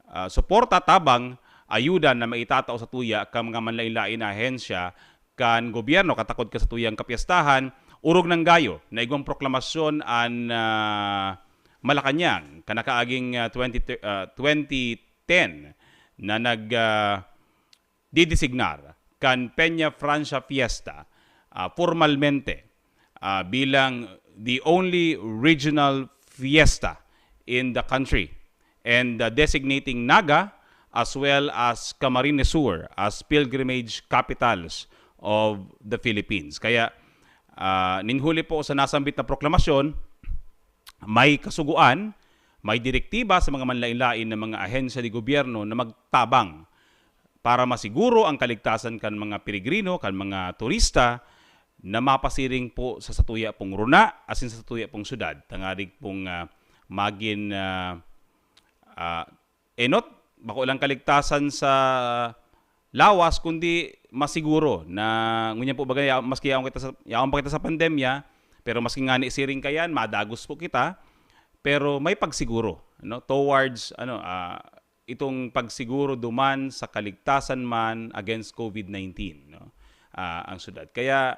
ah, suporta tabang ayuda na maitatao sa tuya kan mga manlain-lain na ahensya kan gobyerno katakod kan satuyang kapyestahan. Orog nang gayo na igwang proklamasyon an, ah, Malacañang, kan nakaaging, ah, twenty, ah, twenty ten na nag, ah, didesignar kan Peña Francia Fiesta, ah, formalmente, ah, bilang the only regional fiesta in the country, and, ah, designating Naga as well as Camarines Sur as pilgrimage capitals of the Philippines. Kaya, ah, nin huli po sa nasambit na proklamasyon, may kasugoan, may direktiba sa mga manlain-lain na mga ahensya de gobyerno na magtabang para masiguro ang kaligtasan kan mga peregrino, kan mga turista na mapasiring po sa satuya pong rona asin sa satuya pong syudad, tangarig pong, ah, magin, ah, ah, enot, bako lang kaligtasan sa lawas, kundi masiguro na ngunyan po baga, ya-, maski yaon kita sa, yaon pa kita sa pandemya, pero maski ngani siring kayan, madagos po kita, pero may pagsiguro, no, towards, ano, ah, itong pagsiguro duman sa kaligtasan man against covid nineteen, no, ah, ang syudad. Kaya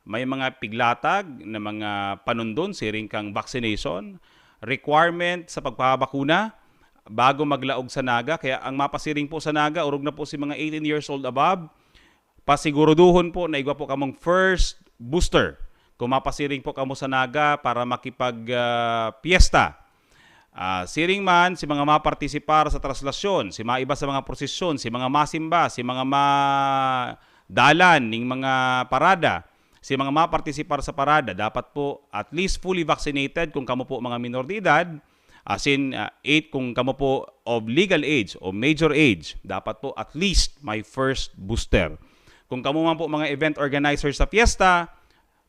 may mga piglatag na mga panundon siring kan vaccination, requirement sa pagpapabakuna bago maglaog sa Naga. Kaya ang mapasiring po sa Naga, orog na po si mga eighteen years old above, pasiguruduhon po na igwa po kamong first booster kung mapasiring po kamo sa Naga para makipag, ah, piyesta. Ah, siring man, si mga mapartisipar sa traslasyon, si maiba sa mga prosesyon, si mga masimba, si mga madalan ning mga parada, si mga mapartisipar sa parada, dapat po at least fully vaccinated kung kamo po mga minor de edad, asin, ah, eight kung kamo po of legal age o major age, dapat po at least may first booster. Kung kamo man po mga event organizer sa fiesta,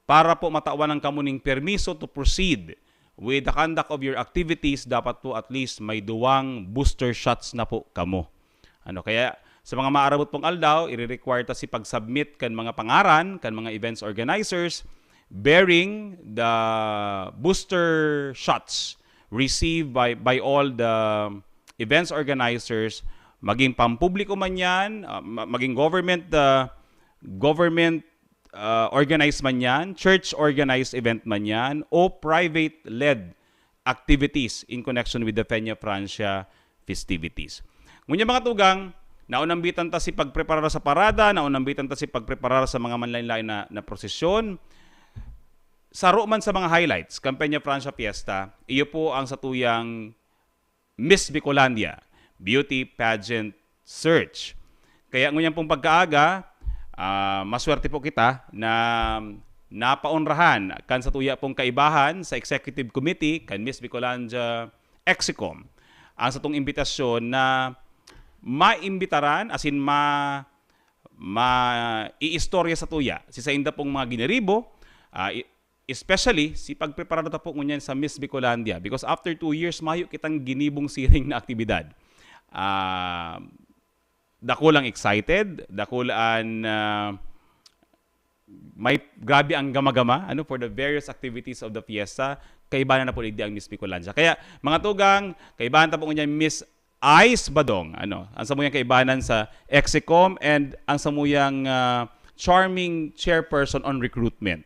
para po matawan ang kamo ning permiso to proceed with the conduct of your activities, dapat po at least may duwang booster shots na po kamo. Ano, kaya sa mga maarabot pong aldaw, ire-require ta si pag-submit kan mga pangaran kan mga events organizers bearing the booster shots received by, by all the events organizers, maging pampubliko man yan, ah, ma-, maging government, ah, government ah, organized man yan, church organized event man yan, o private-led activities in connection with the Peña Francia festivities. Ngunyan, mga tugang, naunambitan ta si pagpreparar sa parada, naunambitan ta si pagpreparar sa mga manlain-lain na, na prosesyon. Saro man sa mga highlights kan Peña Francia Fiesta, iyo po ang satuyang Miss Bicolandia Beauty Pageant Search. Kaya ngunyan pong pagkaaga, ah, maswerte po kita na napaonrahan kan satuya pong kaibahan sa Executive Committee kan Miss Bicolandia Exicom ang satong imbitasyon na maimbitaran, as in ma-, maiistorya satuya si sainda pong mga giniribo, ah, i-, especially si pagpreparado ta po ngunyan sa Miss Bicolandia, because after two years, mayo kitang ginibong siring na aktibidad. Ah, dakulang excited, dakulaan, ah, may grabe ang gama-gama, ano, for the various activities of the fiesta. Kaibahan na po digdi ang Miss Bicolandia. Kaya, mga tugang, kaibahan ta po ngunyan Miss Ice Badong, ano, ang samuyang kaibahanan sa Exicom and ang samuyang, ah, charming chairperson on recruitment.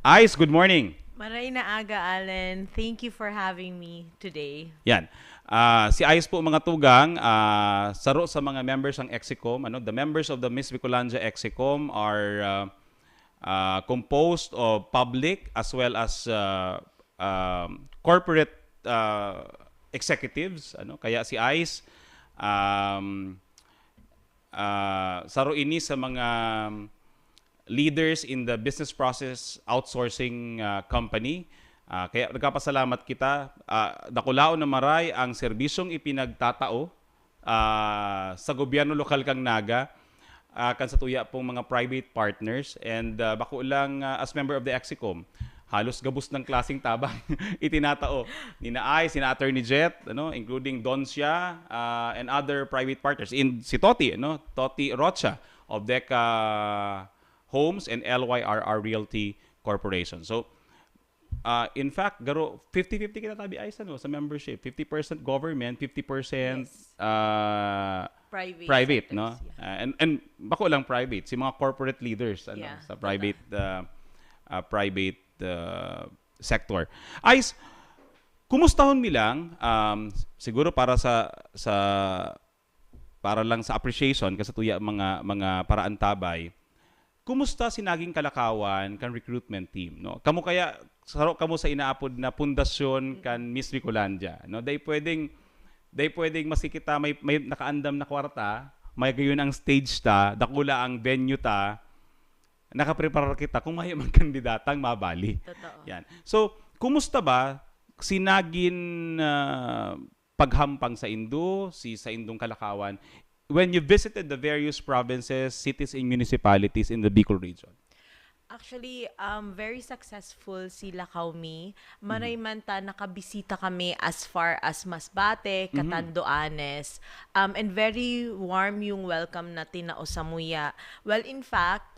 Ice, good morning. Maray na aga, Allen. Thank you for having me today. Yan. Ah, si Ice po, mga tugang, ah, saro sa mga members ng Exicom, ano, the members of the Miss Bicolandia Exicom are, ah, ah, composed of public as well as, ah, um, corporate, ah, executives, ano. Kaya si Ice, um, ah, saro ini sa mga leaders in the business process outsourcing, ah, company. Ah, kaya nagpapasalamat kita. Ah, dakulaon na maray ang serbisyong ipinagtatao, ah, sa gobyerno lokal kan Naga, ah, kan satuya pong mga private partners. And, ah, bako lang, ah, as member of the Exicom, halos gabos na klaseng tabang itinatao nina Ice, nina Attorney Jet, ano, including Doncia, ah, and other private partners. In si Toti, ano, Toti Rocha of Deca Homes and L Y R R Realty Corporation. So, ah, in fact, garo, fifty fifty kita tabi, Ice, ano, sa membership. Fifty percent government, fifty percent, Yes. ah, Private, private, sectors, no? Yeah. Ah, and, and bako lang private, si mga corporate leaders, ano, Yeah, sa totoo. private, ah, ah, private, ah, sector. Ice, kumustahon mi lang, um, siguro para sa, sa, para lang sa appreciation, kasi tuya mga, mga paraantabay, kumusta si naging kalakawan kan recruitment team, no? Kamo kaya, saro kamo sa inaapod na pundasyon kan Miss Bicolandia, no? Dai pwedeng, dai pwedeng maski kita may, may nakaandam na kwarta, may gayon ang stage ta, dakula ang venue ta, nakapreparar kita kung mayo man kandidatang mabali. Totoo. Yan. So, kumusta ba si nagin, ah, paghampang saindo, si saindong kalakawan, when you visited the various provinces, cities, and municipalities in the Bicol region? Actually, um, very successful si Lakaw Mi. Maray man ta, nakabisita kami as far as Masbate, Mhm. Catanduanes, um, and very warm yung welcome na tinao sa muya. Well, in fact,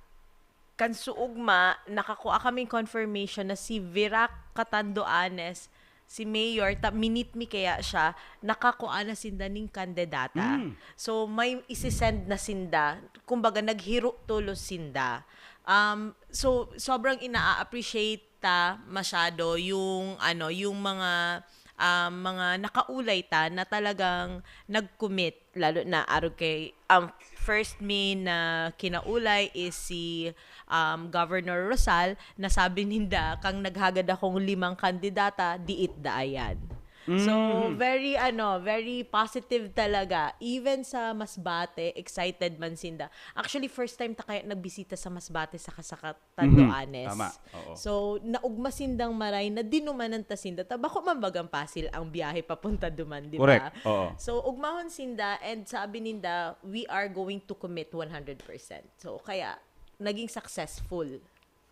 kan suugma, nakakua kaming confirmation na si Virac Catanduanes, si Mayor, ta, minit mi kaya siya, nakakua na sinda ning kandidata. Mm. So, may isisend na sinda. Kumbaga, naghiro tulos sinda. Um, so, sobrang ina-appreciate ta masyado yung, ano, yung mga, um, mga nakaulay ta na talagang nag-commit, lalo na arog kay, um, first mi na kinaulay is si, um, Governor Rosal, na sabi ninda, "Kang naghagad akong limang kandidata, diit da ayan." So, Mm. very, ano, very positive talaga. Even sa Masbate, excited man sinda. Actually, first time ta kaya nagbisita sa Masbate saka sa Catanduanes. Mhm. Tama. Oo. So, naugma sindang maray na dinumanan ta sinda. Ta, bako man bagang pasil ang biyahe papunta duman, di ba? Correct. Oo. So, ugmahon sinda and sabi ninda, "We are going to commit one hundred percent." So, kaya, naging successful.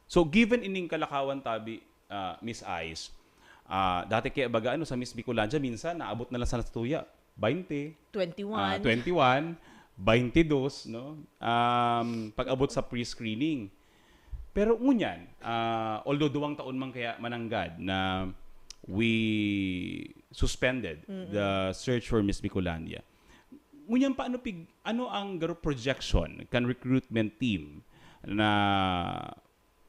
So, given ining kalakawan tabi, ah, Miss Ice, ah, dati kaya baga, ano, sa Miss Bicolandia, minsan naabot na lang sa natutuya, twenty, Twenty-one. ah, twenty-one, twenty-two, no? Um, pag-abot sa pre-screening. Pero ngunyan, ah, although duwang taon man kaya mananggad na we suspended Mm-mm. the search for Miss Bicolandia, ngunyan pa, ano, pig, ano ang garo projection kan recruitment team na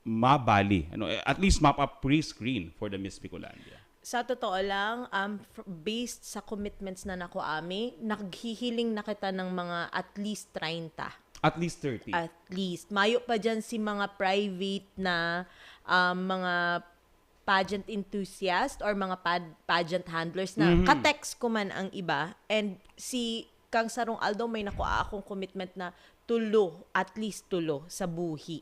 mabali, ano, eh, at least mapa-pre-screen for the Miss Bicolandia? Sa totoo lang, um, f- based sa commitments na nakuha mi, naghihiling na kita ng mga at least treinta. At least thirty. At least. Mayo pa dyan si mga private na, um, mga pageant enthusiast or mga pad-, pageant handlers na Mhm. ka-text ko man ang iba, and si kang sarong aldaw may nakuha akong commitment na tulo, at least tulo sa buhi.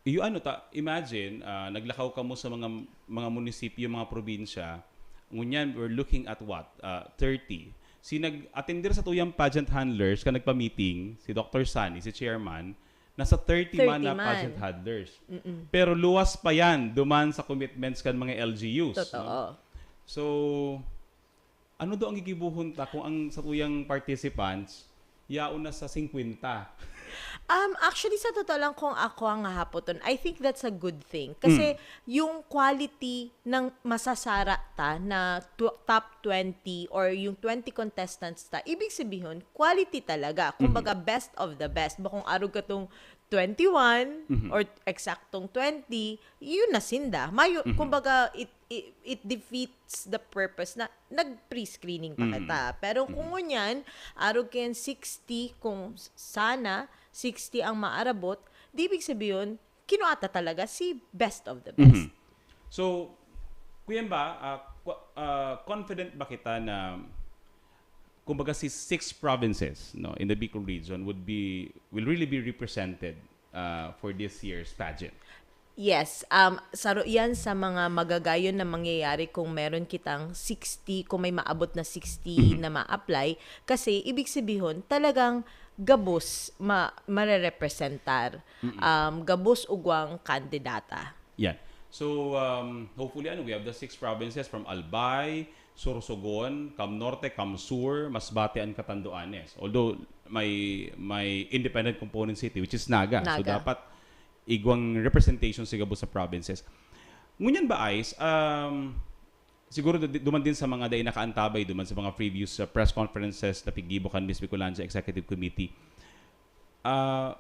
Iyo, ano ta, imagine, ah, naglakaw kamo sa mga, mga munisipyo, mga probinsya, ngunyan we're looking at what? Ah, thirty. Si nag-atender sa tuyang pageant handlers, ka nagpa-meeting, si Doctor Sunny, si chairman, nasa thirty man na Thirty man. pageant handlers. Mm-mm. Pero luwas pa yan, duman sa commitments kan mga L G Us, no? Totoo. So, ano daw ang gigibohon ta kung ang satuyang participants yaon na sa singkwenta? Um, actually, sa totoo lang, kung ako ang hahapoton, I think that's a good thing. Kasi Mm. yung quality ng masasara ta na tw-, top twenty or yung twenty contestants ta, ibig sabihin, quality talaga. Kumbaga, Mhm. best of the best. Bakong arog ka tong twenty-one Mhm. or eksaktong twenty, yun na sinda. Mayo, Mhm. kumbaga, it, it, it defeats the purpose na nag-pre-screening pa Mhm. kita. Pero kung Mhm. ngunyan, arog kayan sixty, kung s-, sana, sixty ang maarabot, di ibig sabihin, kinuha ta talaga si best of the best. Mhm. So, kuyan ba, ah, kwa-, ah, confident ba kita na, kumbaga, si six provinces, no, in the Bicol region would be, will really be represented, ah, for this year's pageant? Yes, um, saro yan sa mga magagayon na mangyayari kung meron kitang sixty, kung may maabot na sixty Mhm. na ma-apply. Kasi, ibig sabihin, talagang gabos ma-, marerepresentar, Mm-mm. um, gabos ugwang kandidata. Yan. So, um, hopefully, ano, we have the six provinces from Albay, Sorsogon, Cam Norte, Cam Sur, Masbate, and Catanduanes. Although, may, may independent component city, which is Naga. So, Naga. dapat igwang representation sa gabos sa provinces. Ngunyan ba, Ice, um, siguro du-, duman din sa mga dai nakaantabay, duman sa mga previous, uh, press conferences na piggibo kan Miss Bicolandia Executive Committee, ah,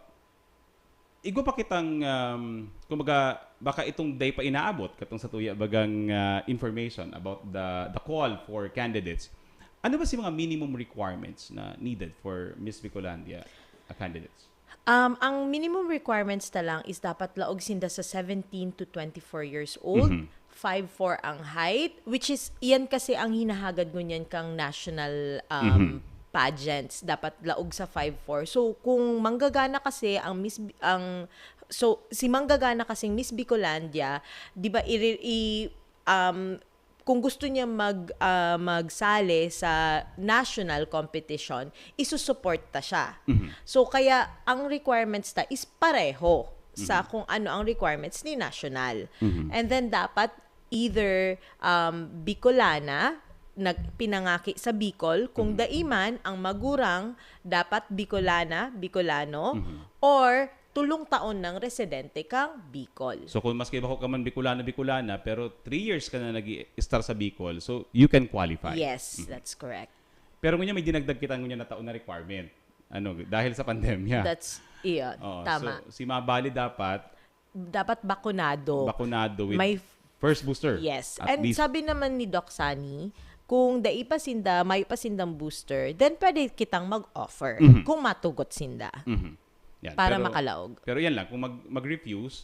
igwa pa kitang, um, kumbaga, baka itong dai pa inaabot katong sa tuya bagang, ah, information about the, the call for candidates. Ano ba si mga minimum requirements na needed for Miss Bicolandia, ah, candidates? Um, ang minimum requirements na lang is dapat laog sinda sa seventeen to twenty-four years old, Mhm. five four ang height, which is, iyan kasi ang hinahagad ngunyan kang national, um, Mhm. pageants. Dapat laog sa five four. So, kung manggagana kasi ang Miss Bi-, ang, so, si manggagana kasing Miss Bicolandia, di ba, iri-, i-, um, kung gusto niya mag-, ah, magsali sa national competition, isusuporta siya. Mhm. So, kaya ang requirements ta is pareho sa Mhm. kung ano ang requirements ni national. Mhm. And then, dapat either, um, Bicolana, nag-, pinangaki sa Bicol, kung Mhm. dai man, ang magurang dapat Bicolana, Bicolano, Mhm. or tulong taon ng residente kang Bicol. So, kung maski bako ka man Bicolano, Bicolana, pero three years ka na nag-i-, estar sa Bicol, so you can qualify. Yes, Mhm. that's correct. Pero ngunyan may dinagdag kita ngunyan na taon na requirement. Ano, dahil sa pandemya. That's, iyon. Oo, Tama. so, si mabali dapat Dapat bakunado. Bakunado with May f-, first booster, Yes. at And least. sabi naman ni Doc Sunny, kung dai pa sinda, may pa sindang booster, then pwede kitang mag-offer Mhm. kung matugot sinda Mhm. Yan. para Pero, makalaog. pero yan lang, kung mag-, mag-refuse,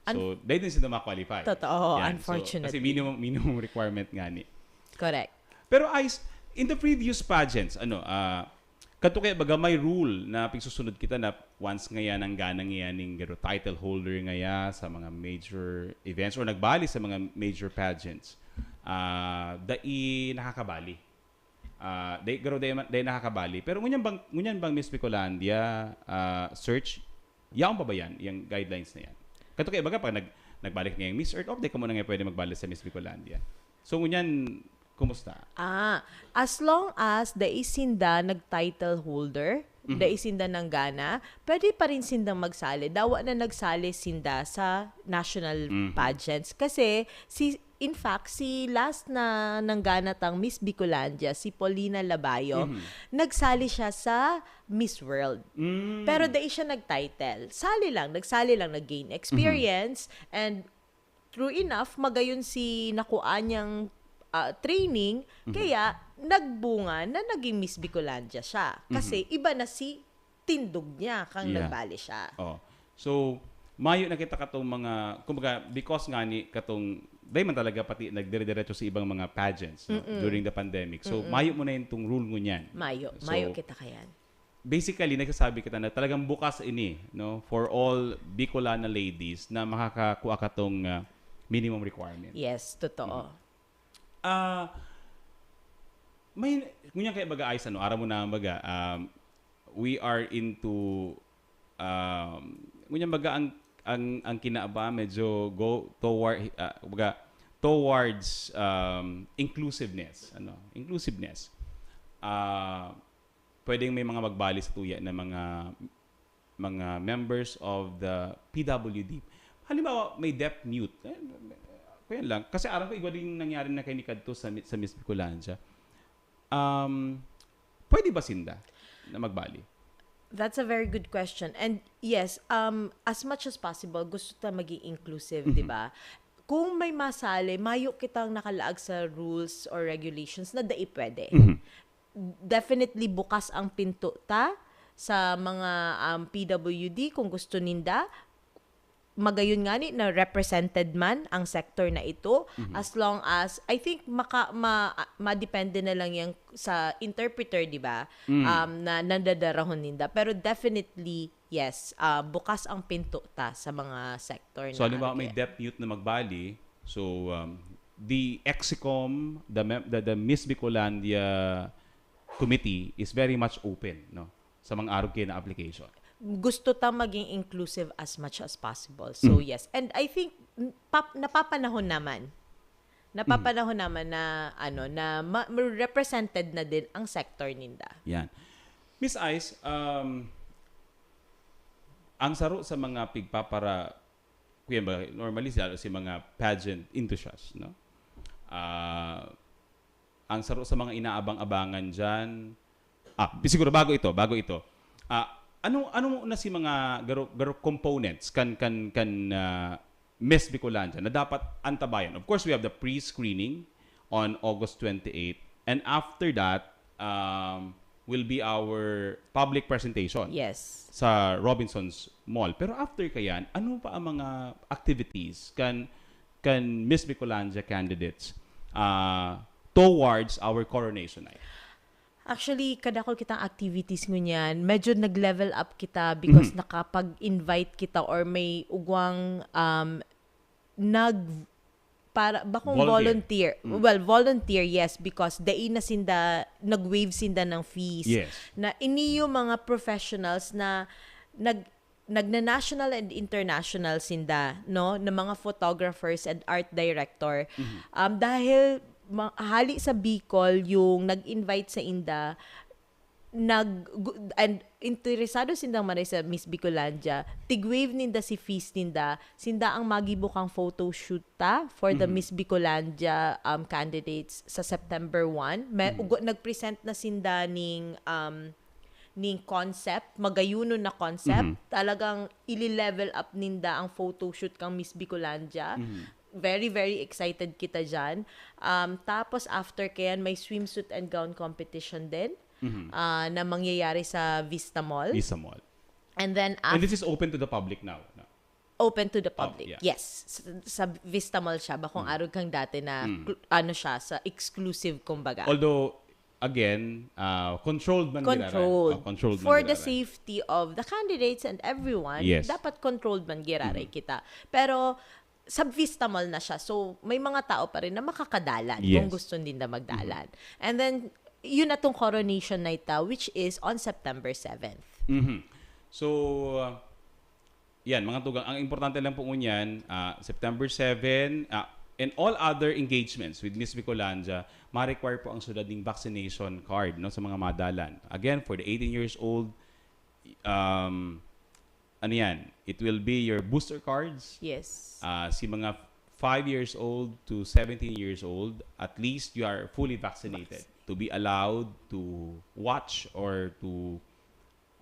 Un- so, dahil din sila ma-qualify. Totoo, Yan. So, unfortunately. kasi minimum, minimum requirement nga ni. Correct. Pero, Ice, in the previous pageants, ano, ah, kato kaya baga may rule na pigsusunod kita na once ngaya nanggana ngaya ning garo title holder ngaya sa mga major events or nagbali sa mga major pageants, ah, dai nakakabali. Ah, dai, garo dai man, dai nakakabali. Pero ngunyan bang, ngunyan bang Miss Bicolandia, ah, search, yaon pa ba yan, yung guidelines na yan? Kato kaya baga pag nag-, nagbalik ngayang Miss Earth, of di ka muna nga pwede magbalik sa Miss Bicolandia. So, ngunyan, kumusta? Ah, as long as dai sinda nag-title holder, Mhm. dai sinda nanggana, pwede pa rin sindang magsali. Dawa na nagsali sinda sa national Mhm. pageants. Kasi, si, in fact, si last na nanggana tang Miss Bicolandia, si Paulina Labayo, Mhm. nagsali siya sa Miss World. Mm. Pero dai siya nag-title. Sali lang, nagsali lang, nag-gain experience, Mhm. and true enough, magayon si nakuha niyang, ah, training, Mhm. kaya nagbunga na naging Miss Bicolandia siya. Kasi Mhm. iba na si tindog niya kang Yeah. nagbali siya. Oh. So, mayo na kita katong mga, kumbaga, because nga ni katong dai man talaga pati nagdire-diretso sa ibang mga pageants, no, Mm-mm. during the pandemic. So, Mm-mm. mayo mo na yung tong rule ngunyan. Mayo, So, mayo kita kayan. Basically, nagsasabi kita na talagang bukas ini, no, for all Bicolana ladies na makakakuha ka tong ah, minimum requirement. Yes, totoo. Ah, may, ngunyan kaya baga ay ano, aram mo na baga, um, we are into, um, ngunyan baga ang, ang, ang kinaaba medyo go toward, ah, baga, towards um, inclusiveness, ano, inclusiveness. Ah, pwedeng may mga magbali sa tuya na mga mga members of the P W D. Halimbawa, may deaf mute. Eh, kaya lang. Kasi aram ko, igwa din nangyari na kay ni Kadto sa, sa Miss Bicolandia. Um, pwede ba sinda na magbali? That's a very good question. And yes, um, as much as possible, gusto ta maging inclusive, Mhm. di ba? Kung may masali, mayo kitang nakalaag sa rules or regulations na dai pwede. Mhm. Definitely bukas ang pinto ta sa mga um, P W D kung gusto ninda. Magayon ngani na represented man ang sector na ito, Mhm. as long as, I think, maka, ma, madepende na lang yan sa interpreter, di ba? Mm. Um, na nandadarahon ninda. Pero definitely, yes, ah, bukas ang pinto ta sa mga sector So, na halimbawa, ano may kaya. Deaf Mute na magbali. So, um, the EXICOM, the, mem- the, the Miss Bicolandia Committee is very much open, no, sa mga arog kayo na application. Gusto ta maging inclusive as much as possible. So, Mhm. yes. And I think, n- pap- napapanahon naman. Napapanahon naman na, ano, na ma- represented na din ang sector ninda. Yan. Miss Ice, um, ang saro sa mga pigpapara, kuya ba, normally sa, sa mga pageant enthusiasts, no? Ah, ang saro sa mga inaabang-abangan dyan, ah, siguro bago ito, bago ito. Ah, ano, ano na si mga garo, garo components kan, kan, kan ah, Miss Bicolandia na dapat antabayan? Of course, we have the pre-screening on August twenty-eight. And after that, um, will be our public presentation Yes. sa Robinson's Mall. Pero after kayan, ano pa ang mga activities kan kan Miss Bicolandia candidates ah, towards our coronation night? Actually, kadakol kitang activities ngunyan. Medyo nag-level up kita because Mhm. nakapag-invite kita or may ugwang um, nag para bakong Volunteer. volunteer. Mm. Well, volunteer, yes, because dai na sinda nag-waive sinda ng fees. Yes. Na iniyo mga professionals na nag nagna-national and international sinda, no, na mga photographers and art director. Mhm. Um, dahil ma- hali sa Bicol yung nag-invite sa inda, nag gu- and interesado sindang maray sa Miss Bicolandia, tig-waive ninda si fees ninda, sinda ang magibo kang photo shoot ta for the Mhm. Miss Bicolandia um, candidates sa September one. May, Mhm. ugo, nag-present na sinda ning um, ning concept, magayunon na concept. Mhm. Talagang ili-level up ninda ang photo shoot kang Miss Bicolandia. Mhm. Very, very excited kita dyan. Um, tapos after kayan, may swimsuit and gown competition din Mhm. ah, na mangyayari sa Vista Mall. Vista Mall. And then And after, this is open to the public now. No? Open to the public. yeah. Yes. Sa, sa Vista Mall siya. Bakong Mm. arog kang dati na Mm. cl- ano siya, sa exclusive kumbaga. Although, again, uh, controlled man Controlled. Giraray. Oh, controlled man For the Giraray. Safety of the candidates and everyone, Yes. dapat controlled man giraray Mhm. kita. Pero sa Vista Mall na siya. So, may mga tao pa rin na makakadalan Yes. kung gusto ninda magdalan. And then, yun na tong coronation night ta, which is on September seventh. Mhm. So, uh, yan, mga tugang, ang importante lang po ngunyan, ah, September seven, ah, and all other engagements with Miss Bicolandia, ma-require po ang syudad ning vaccination card, no, sa mga madalan. Again, for the eighteen years old, um, ano yan, it will be your booster cards. Yes. Ah, si mga five years old to seventeen years old, at least you are fully vaccinated to be allowed to watch or to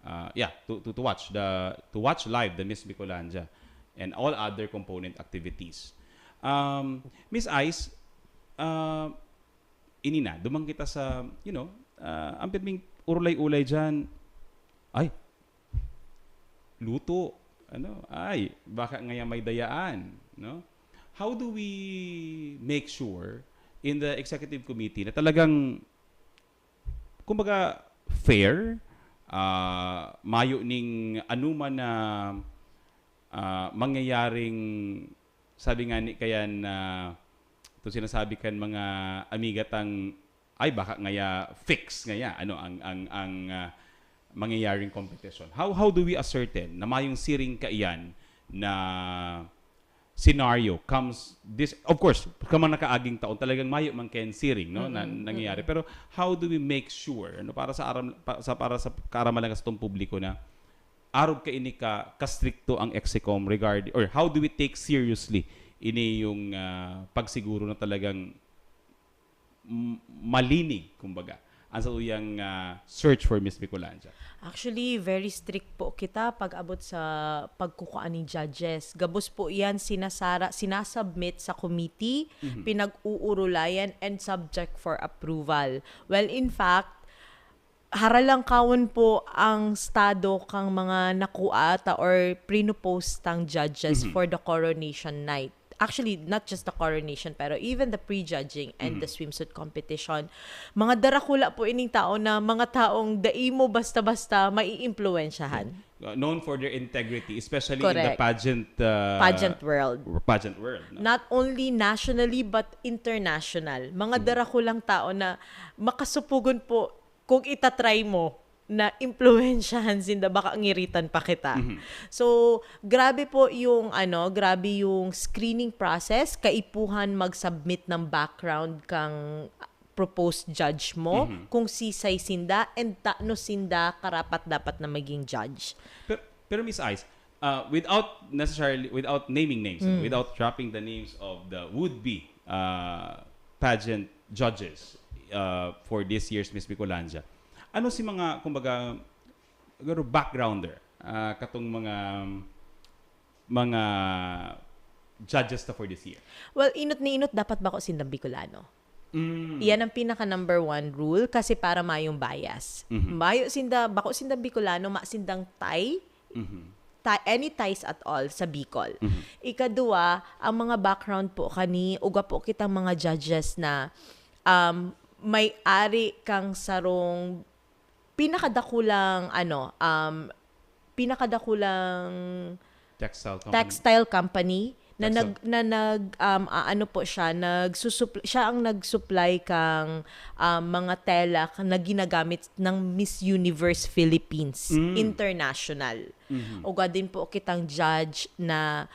uh, yeah, to, to, to watch the to watch live the Miss Bicolandia and all other component activities. Um, Miss Ice, uh, ini na, duman kita sa, you know, uh, ang pirming urulay-ulay dyan, ay, luto, ano, ay, baka ngayon may dayaan, no? How do we make sure in the executive committee na talagang, kumbaga, fair, ah, mayo ning anuman na, ah, mangyayaring, sabi nga ni kayan na, ito sinasabi kan mga amiga tang, ay, baka ngaya fix ngaya, ano, ang, ang, ang, ah, mangyayaring competition. How, how do we ascertain na mayong siring kaiyan na scenario comes this, of course, ka mga nakaaging taon, talagang mayo man kayan siring, no, na Mm-mm, nangyayari. mm-mm. Pero how do we make sure, ano, para sa aram-, pa-, sa, para sa kaaramalan sa atong publiko na arog kaini ka, kastrikto ang EXICOM regard, or how do we take seriously ini yung, ah, pagsiguro na talagang m-, malinig, kumbaga, ang satuyang, ah, search for Miss Bicolandia? Actually, very strict po kita pag-abot sa pagkukua ning judges. Gabos po yan, sinasara-, sinasubmit sa committee, Mhm. pinag-uurulayan, and subject for approval. Well, in fact, haralangkawon po ang estado kang mga nakua ta or prinopose tang judges Mhm. for the coronation night. Actually, not just the coronation, pero even the prejudging and the Mhm. swimsuit competition. Mga darakula po ining tao na mga taong dai mo basta-basta maiimpluwensyahan. Uh, known for their integrity, especially in the Correct. pageant, uh, Pageant world. pageant world, no? Not only nationally, but international. Mga Mhm. darakulang tao na makasupugon po kung itatry mo na impluwensyahan sinda, baka ngiritan pa kita. Mhm. So, grabe po yung, ano, grabe yung screening process, kaipuhan mag-submit ng background kang proposed judge mo, Mhm. kung sisay sinda, and tano sinda karapat-dapat na maging judge. Pero, pero Miss Ice, uh, without necessarily, without naming names, Mm. without dropping the names of the would-be, uh, pageant judges, uh, for this year's Miss Bicolandia, ano si mga, kumbaga, siguro backgrounder, ah, katong mga, mga judges ta for this year? Well, inot ni inot, dapat bako sindang Bicolano. Mm. Iyan ang pinaka number one rule kasi para mayong bias. Mhm. Mayo sinda, bako sindang Bicolano, ma sindang tie, Mhm. ti-, any ties at all sa Bicol. Mhm. Ikadua, ang mga background po kani, uga po kitang mga judges na, um, may ari kang sarong pinakadakulang, ano, um, pinakadakulang Textile company. textile company na Textile. nag-, na nag-, um, aano po siya, nagsusupply, siya ang nag-supply kang, um, mga tela na ginagamit ng Miss Universe Philippines Mm. International. Mhm. Uga din po kitang judge na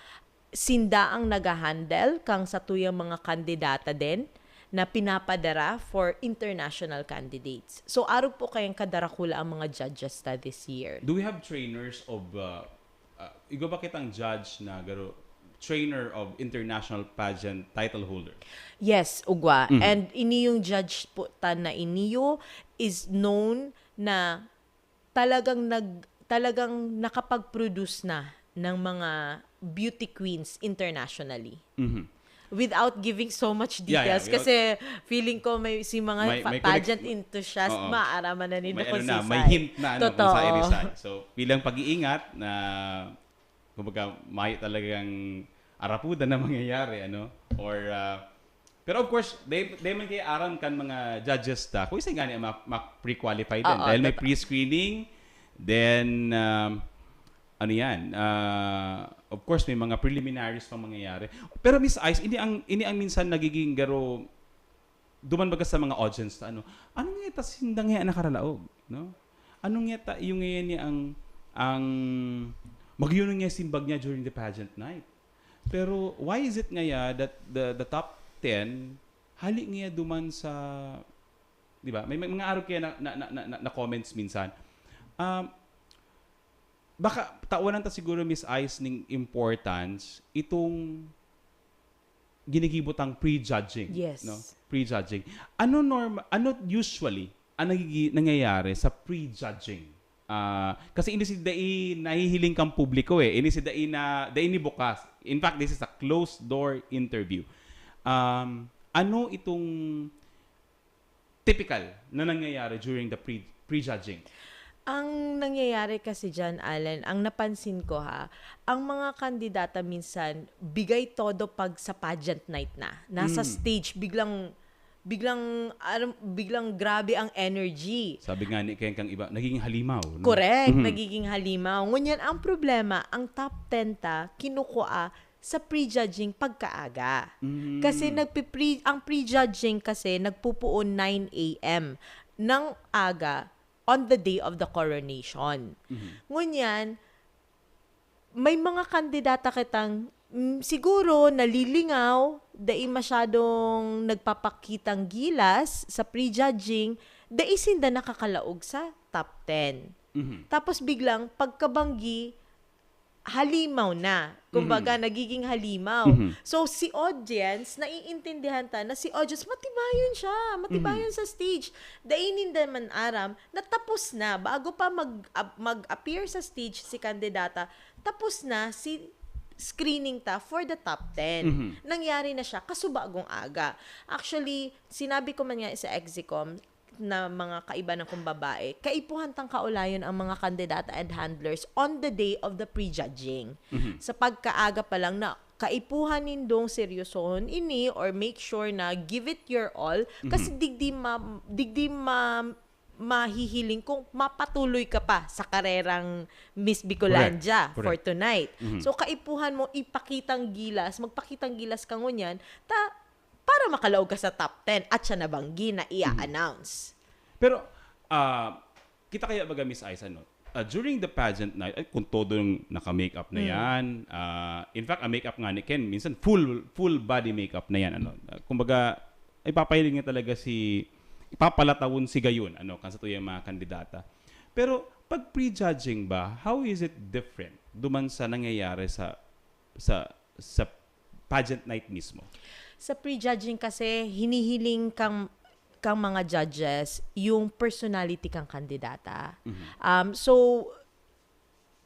sinda ang nag-handle kang satuyang mga kandidata din na pinapadara for international candidates. So, arog po kayang kadarakula ang mga judges ta this year. Do we have trainers of, uh, uh, igwa ba kitang judge na garo, trainer of international pageant title holder? Yes, ugwa. Mhm. And ini yung judge po ta na iniyo is known na talagang nag-, talagang nakapag-produce na ng mga beauty queens internationally. Mhm. Without giving so much Yeah, yeah, details, without kasi feeling ko may, si mga May, fa-, may connect-, pageant enthusiast, oo. maaraman na nila May kung ano na, sisay. may hint na, ano, kung Totoo. saan isay. So, bilang pag-iingat na, kumbaga, may talagang arapuda na mangyayari, ano? Or, ah, pero of course, they, they man kaya aram kan mga judges ta. Kung isa nga niya, ma-, ma-pre-qualify din. Oo, Dahil may totoo. pre-screening, then, um, ano yan, ah, of course, may mga preliminaries pang mangyayari. Pero Miss Ice, ini ang, ini ang minsan nagiging garo, duman baga sa mga audience ta, ano, ano nga ta sinda nga nakaralaog, no? Ano nga ta, yung nga ni ang, ang, magyuno nga simbag niya during the pageant night? Pero why is it ngaya that the, the top ten, hali ngaya duman sa, di ba? May, may mga arog kaya na, na, na, na, na comments minsan. Um, baka tawanan ta siguro, Miss Ice, ning importance itong ginigibo tang prejudging, Yes. no? Prejudging. Ano norm-, ano usually ang nagigi-, nangyayari sa prejudging? Ah, kasi ini si dai nahihiling kang publiko eh. Ini si dai na, dai ni bukas. In fact, this is a closed door interview. Um, ano itong typical na nangyayari during the pre-, prejudging? Ang nangyayari kasi diyan, Alan, ang napansin ko ha, ang mga kandidata minsan bigay todo pag sa pageant night na. Nasa Mm. stage, biglang biglang aram- biglang grabe ang energy. Sabi nga ni Ken kang iba, nagiging halimaw. No? Correct, Mhm. nagiging halimaw. Ngunyan, ang problema, ang top ten ta, kinukua sa prejudging pagkaaga. Mm. Kasi nagpipre- ang prejudging kasi nagpupuon nine a.m. ng aga on the day of the coronation. Mhm. Ngunyan, may mga kandidata kitang mm, siguro nalilingaw, dai masyadong nagpapakitang gilas sa prejudging, dai sinda nakakalaog sa top ten. Mhm. Tapos biglang pagkabanggi, halimaw na. Kumbaga, Mhm. nagiging halimaw. Mhm. So, si audience, naiintindihan ta na si audience, matibayon siya, matibayon sa stage. Dai ninda man aram na tapos na, bago pa mag, ap- mag-appear sa stage si kandidata, tapos na si screening ta for the top ten. Mhm. Nangyari na siya kasubagong aga. Actually, sinabi ko man nga sa Execom, na mga kaibanan kong babae, kaipuhan tang kaulayon ang mga kandidata and handlers on the day of the prejudging. Mhm. Sa pagkaaga pa lang na kaipuhan nindong seryosohon ini or make sure na give it your all kasi Mhm. digdi ma, digdi ma, mahihiling kung mapatuloy ka pa sa karerang Miss Bicolandia Correct. for tonight. Mhm. So, kaipuhan mo ipakitang gilas, magpakitang gilas ka ngunyan, ta, para makalaog ka sa top ten at siya nabanggi na i-announce. Pero, ah, kita kaya baga, Miss Ice, ano? Ah, during the pageant night, ay, kung todong naka-makeup na Mm. yan, ah, in fact, ang makeup nga ni Ken, minsan full full body makeup na yan. Ano? Ah, kumbaga, ipapahiling niya talaga si, ipapalatawon si gayon, ano, kan sa tuyang mga kandidata. Pero, pag prejudging ba, how is it different duman sa nangyayari sa sa sa pageant night mismo? Sa prejudging kasi, hinihiling kang kang mga judges yung personality kang kandidata. Mhm. Um, so,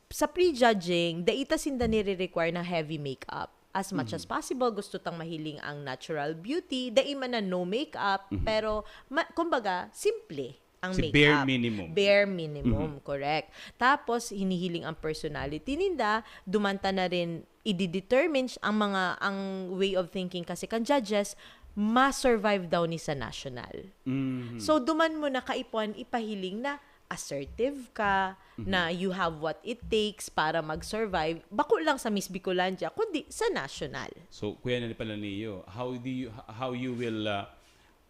sa prejudging, dai ta sinda nire-require ng heavy makeup. As much Mhm. as possible, gusto tang mahiling ang natural beauty. Dai man na no makeup, Mhm. pero, ma- kumbaga, simple ang Si makeup. Bare minimum. Bare minimum, Mhm. correct. Tapos, hinihiling ang personality ninda, duman ta na rin i-determine ang mga, ang way of thinking kasi kan judges, ma-survive daw ni sa national. Mhm. So, duman mo na kaipuhan ipahiling na assertive ka, Mhm. na you have what it takes para mag-survive, bako lang sa Miss Bicolandia, kundi sa national. So, kuya na pala niyo, how do you, how you will uh,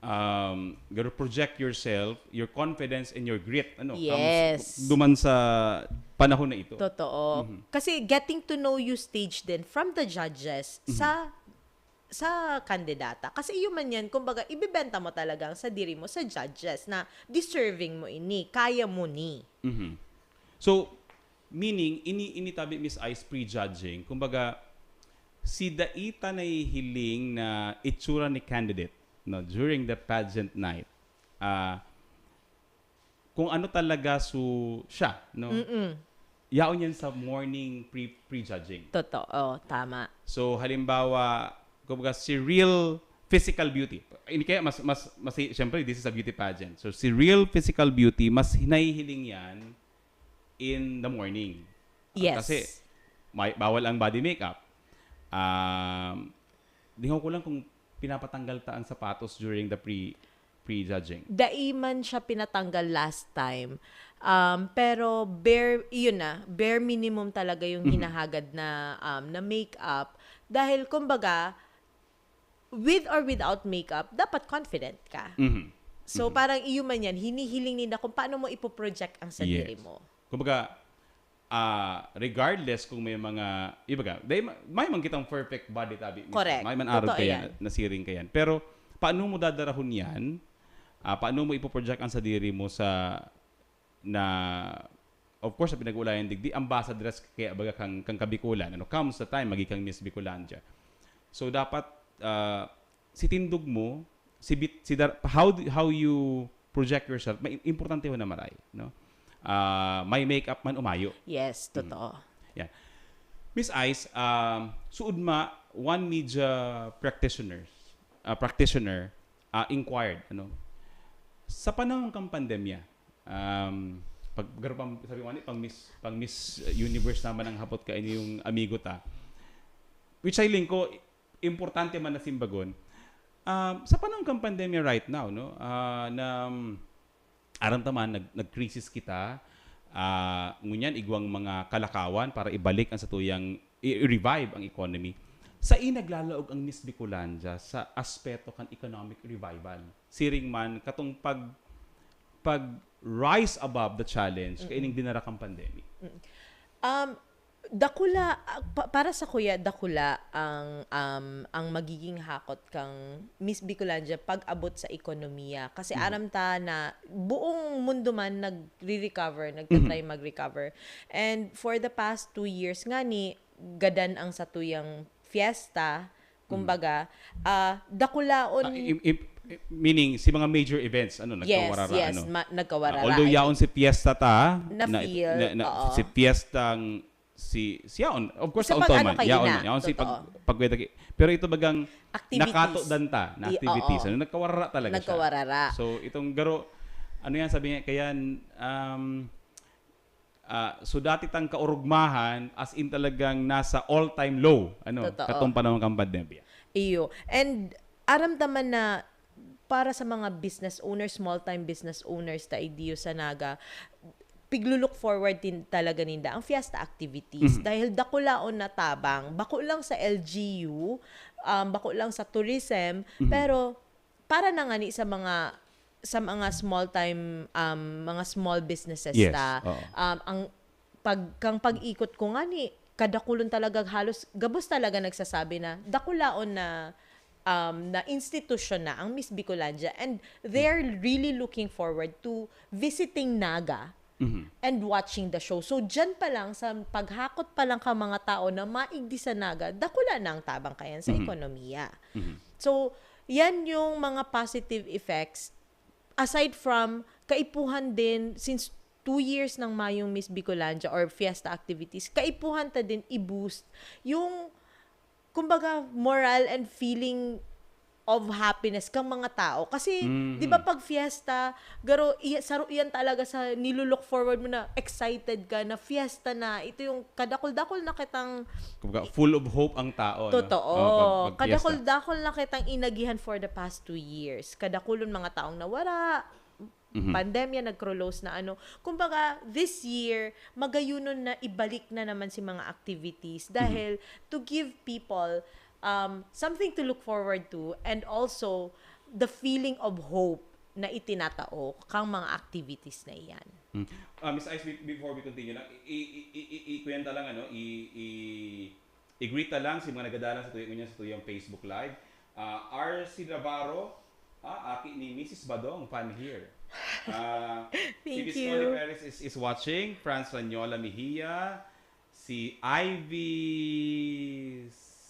um, garo project yourself, your confidence and your grit, ano, Yes. Comes duman sa panahon na ito. Totoo. Mhm. Kasi getting to know you stage din from the judges Mhm. sa sa kandidata. Kasi iyo man yan, kumbaga, ibibenta mo talagang sa diri mo sa judges na deserving mo ini, kaya mo ni. Mhm. So, meaning, ini, ini tabi, Miss Ice, prejudging, kumbaga, si dai ta nahihiling na itsura ni candidate, no, during the pageant night. Ah, kung ano talaga su siya, no? Mm-mm. Yaon yan sa morning pre prejudging. Totoo, tama. So, halimbawa, kumbaga, si real physical beauty. Ini kaya mas, mas, mas, siyempre, this is a beauty pageant. So, si real physical beauty, mas hinahihiling yan in the morning. Yes. Kasi, may, bawal ang body makeup. Um, dingaw ko lang kung pinapatanggal ta ang sapatos during the pre prejudging. Dai man siya pinatanggal last time. Um, pero bare, yun na, bare minimum talaga yung Mhm. hinahagad na, um, na makeup. Dahil, kumbaga, with or without makeup, dapat confident ka. Mhm. So, Mhm. parang iyo man yan, hinihiling nila kung paano mo ipoproject ang sadiri Yes. mo. Kumbaga, ah, regardless kung may mga, iba ka, dahil ma- may man kitang perfect body tabi. Miss. Correct. May man arog Totoo kaya yan. na, na siring ka yan. Pero, paano mo dadarahon yan? Ah, paano mo ipoproject ang sadiri mo sa, na, of course, sa pinag-uulayan digdi, ambassadress kaya baga kang, kang Kabikulan. Ano, comes the time, magi kang Miss Bicolandia. So, dapat, ah, si tindog mo, si bit, si dar, how, do- how you project yourself, may importante ho na maray, no? Ah, may makeup man o mayo. Yes, totoo. Yan. Miss Ice, um, suod ma, one media practitioner, ah, practitioner, ah, inquired, ano? Sa panahon kang pandemya, um, Pag, pero pang, sabi ko nga ni, pang Miss, pang Miss Universe naman ang hapot kaini yung amigo ta. Which I lingko, importante man na simbagon. Um, sa panahon kang pandemya right now, no, ah, na, um, aram ta man, nag-, nag-crisis kita, ah, ngunyan, igwang mga kalakawan para ibalik ang satuyang, i-, i-revive ang economy. Sa i naglalaog ang Miss Bicolandia sa aspeto kan economic revival? Siring man, katong pag, pag rise above the challenge, kaining dinara kang pandemic. Um, dakula, ah, pa- para sa kuya, dakula ang, um, ang magiging hakot kang Miss Bicolandia pag abot sa ekonomiya. Kasi aram ta na buong mundo man nagre-recover, nagtatry mag-recover. And for the past two years nga ni, gadan ang satuyang fiesta, kumbaga, ah, dakulaon. Ah, i- i- meaning, si mga major events, ano, Yes, nagkawarara, yes, ano? ma- nagkawarara. Ah, although I yaon si fiesta ta, Na-feel, na, na, oo. si fiestang, si, si yaon, of course, Sa sa pag-ano man, kayo yaon na, na, yaon si pag, totoo. pagweda ki-, pero ito bagang Activities. Nakato dan ta na I- activities, oo. Ano, nagkawarara talaga siya. Nagkawarara. So, itong garo, ano yan, sabi niya, kaya, um, ah, so dati tang kaurugmahan, as in talagang nasa all-time low, ano, Totoo. Katong panahon kang pandemya. Iyo. And aram ta man na para sa mga business owners, small-time business owners ta idiyo sa Naga, piglo-look forward din talaga ninda ang fiesta activities. Dahil dakulaon na tabang, bako lang sa L G U, um, bako lang sa tourism, pero para na ngani sa mga sa mga small time, um, mga small businesses Yes, ta, oo. Um, ang pag kang pag-ikot ko ngani, kadakulon talaga halos gabos talaga nagsasabi na dakulaon na, um, na institusyon na ang Miss Bicolandia, and they're really looking forward to visiting Naga and watching the show. So, dyan pa lang, sa paghakot pa lang ka mga tao na maigdi sa Naga, dakula na ang tabang kayan sa ekonomiya. So, yan yung mga positive effects. Aside from, kaipuhan din, since two years nang mayong Miss Bicolandia or fiesta activities, kaipuhan ta din i-boost yung, kumbaga, moral and feeling of happiness kang mga tao. Kasi, di ba, pag fiesta, garo, iya, saro iyan talaga sa nilulook forward mo na excited ka na fiesta na. Ito yung kadakol-dakol na kitang Kumbaga, full of hope ang tao. No? Totoo. Oo, pag, pag fiesta. Kadakol-dakol na kitang inagihan for the past two years. Kadakulon mga taong nawara, pandemya, nag-close na ano. Kumbaga, this year, magayunon na ibalik na naman si mga activities dahil to give people, um, something to look forward to, and also the feeling of hope na itinatao kang mga activities na iyan. Mm. Ah, Miss Ice, be- before we continue lang, i, i, i, i, i-, kuyan ta lang, ano, i, i, i-greet ta lang si mga nagadalan sa tuyang, sa tuyang Facebook Live. Ah, R C Navarro, ah, aki ni Missus Badong, fan here. Ah, si Thank Miss you. Connie Perez is, is watching. Franz Ranyola Mejia, si Ivy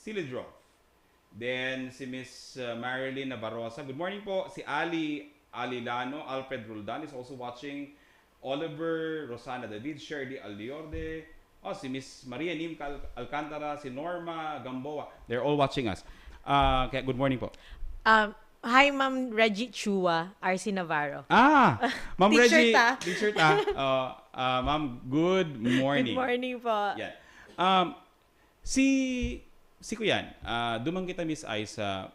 Silidro. Then, si Miss, uh, Marilyn Nabarosa. Good morning po. Si Ali Alilano, Alfred Roldan is also watching. Oliver, Rosana David, Shirley Aliorde. Oh, si Miss Maria Nim Cal- Alcantara, si Norma Gamboa. They're all watching us. Ah, kaya good morning po. Um, hi, Ma'am Reggie Chua, R C Navarro. Ah, Ma'am Picture Reggie, ta. Picture ta. Oh, ah, Ma'am, good morning. Good morning po. Yan. Um, si, si Kuyan, ah, duman kita, Miss Ice, sa,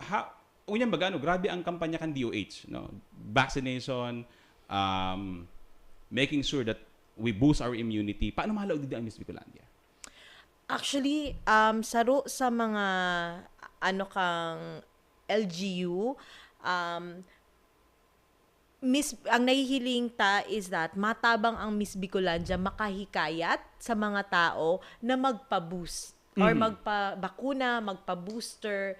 ha, unyan baga, no, grabe ang kampanya kan D O H, no? Vaccination, um, making sure that we boost our immunity. Paano mahalaog digdi ang Miss Bicolandia? Actually, um, saro sa mga, ano, kang L G U, um, Miss, ang nahihiling ta is that matabang ang Miss Bicolandia makahikayat sa mga tao na magpa-boost or Mhm. magpabakuna, magpa-booster.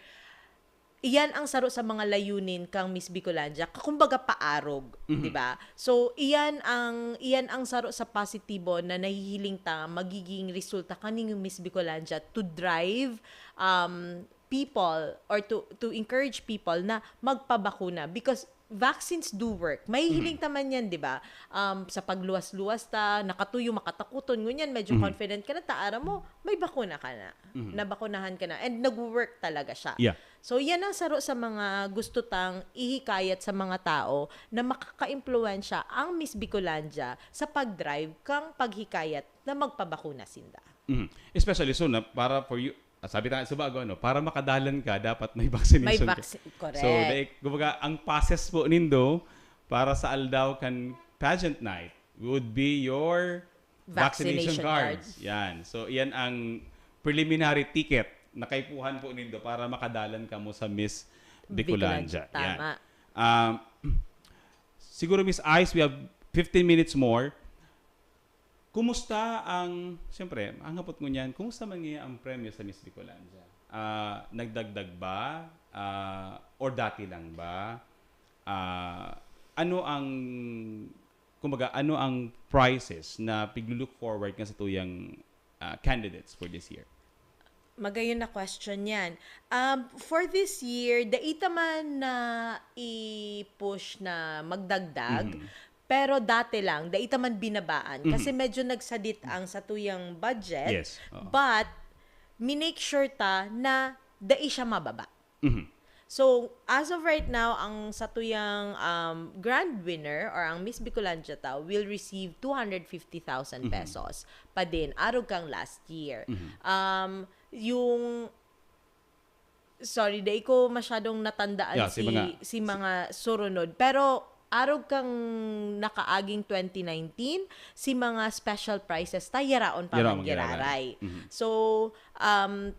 Iyan ang saro sa mga layunin kang Miss Bicolandia. Kumbaga, paarog, Mhm. di ba? So, iyan ang, iyan ang saro sa positibo na nahihiling ta magiging resulta kaning Miss Bicolandia to drive, um, people or to to encourage people na magpabakuna, because vaccines do work. Mahihiling ta man yan, di ba? Um, sa pagluwas-luwas ta, nakatuyo, makatakuton. Ngunyan, medyo Mhm. confident ka na, ta, aram mo, may bakuna ka na. Mhm. Nabakunahan ka na. And nag-work talaga siya. Yeah. So, yan ang saro sa mga gusto tang ihikayat sa mga tao na makakaimpluwensya ang Miss Bicolandia sa pag-drive kang paghikayat na magpabakuna sinda. Mhm. Especially so na para for you, ah, sabi tayo sa bago, ano, para makadalan ka, dapat may vaccination May ka. vaccine, correct. So, dai, kumbaga, ang passes po nindo para sa aldaw kan pageant night would be your vaccination, Vaccination cards. card. Yan. So, yan ang preliminary ticket na kaipuhan po nindo para makadalan kamo sa Miss Bicolandia. Bicolandia, tama. Yan. Um, siguro, Miss Ice, we have fifteen minutes more. Kumusta ang, siyempre, ang hapot ko niyan, kumusta man ngayon ang premyo sa Miss Bicolandia? Ah, nagdagdag ba? Ah, or dati lang ba? Ah, ano ang, kumbaga, ano ang prizes na piglo-look forward nga sa tuyang ah, candidates for this year? Magayon na question yan. Um, for this year, dai ta man na i-push na magdagdag, Mhm. pero dati lang, dai ta man binabaan. Mhm. Kasi medyo nagsadit ang satuyang budget, Yes. Oo. but minake sure ta na dai siya mababa. Mhm. So, as of right now, ang satuyang um, grand winner or ang Miss Bicolandia ta will receive two hundred fifty thousand Mhm. pesos pa din, arog kang last year. Mhm. Um, yung, sorry, dai ko masyadong natandaan Yeah, si si, mga- si mga surunod. Pero arog kang nakaaging twenty nineteen, si mga special prizes ta, yaraon pa Yaraon man giraray. giraray. Mhm. So, um,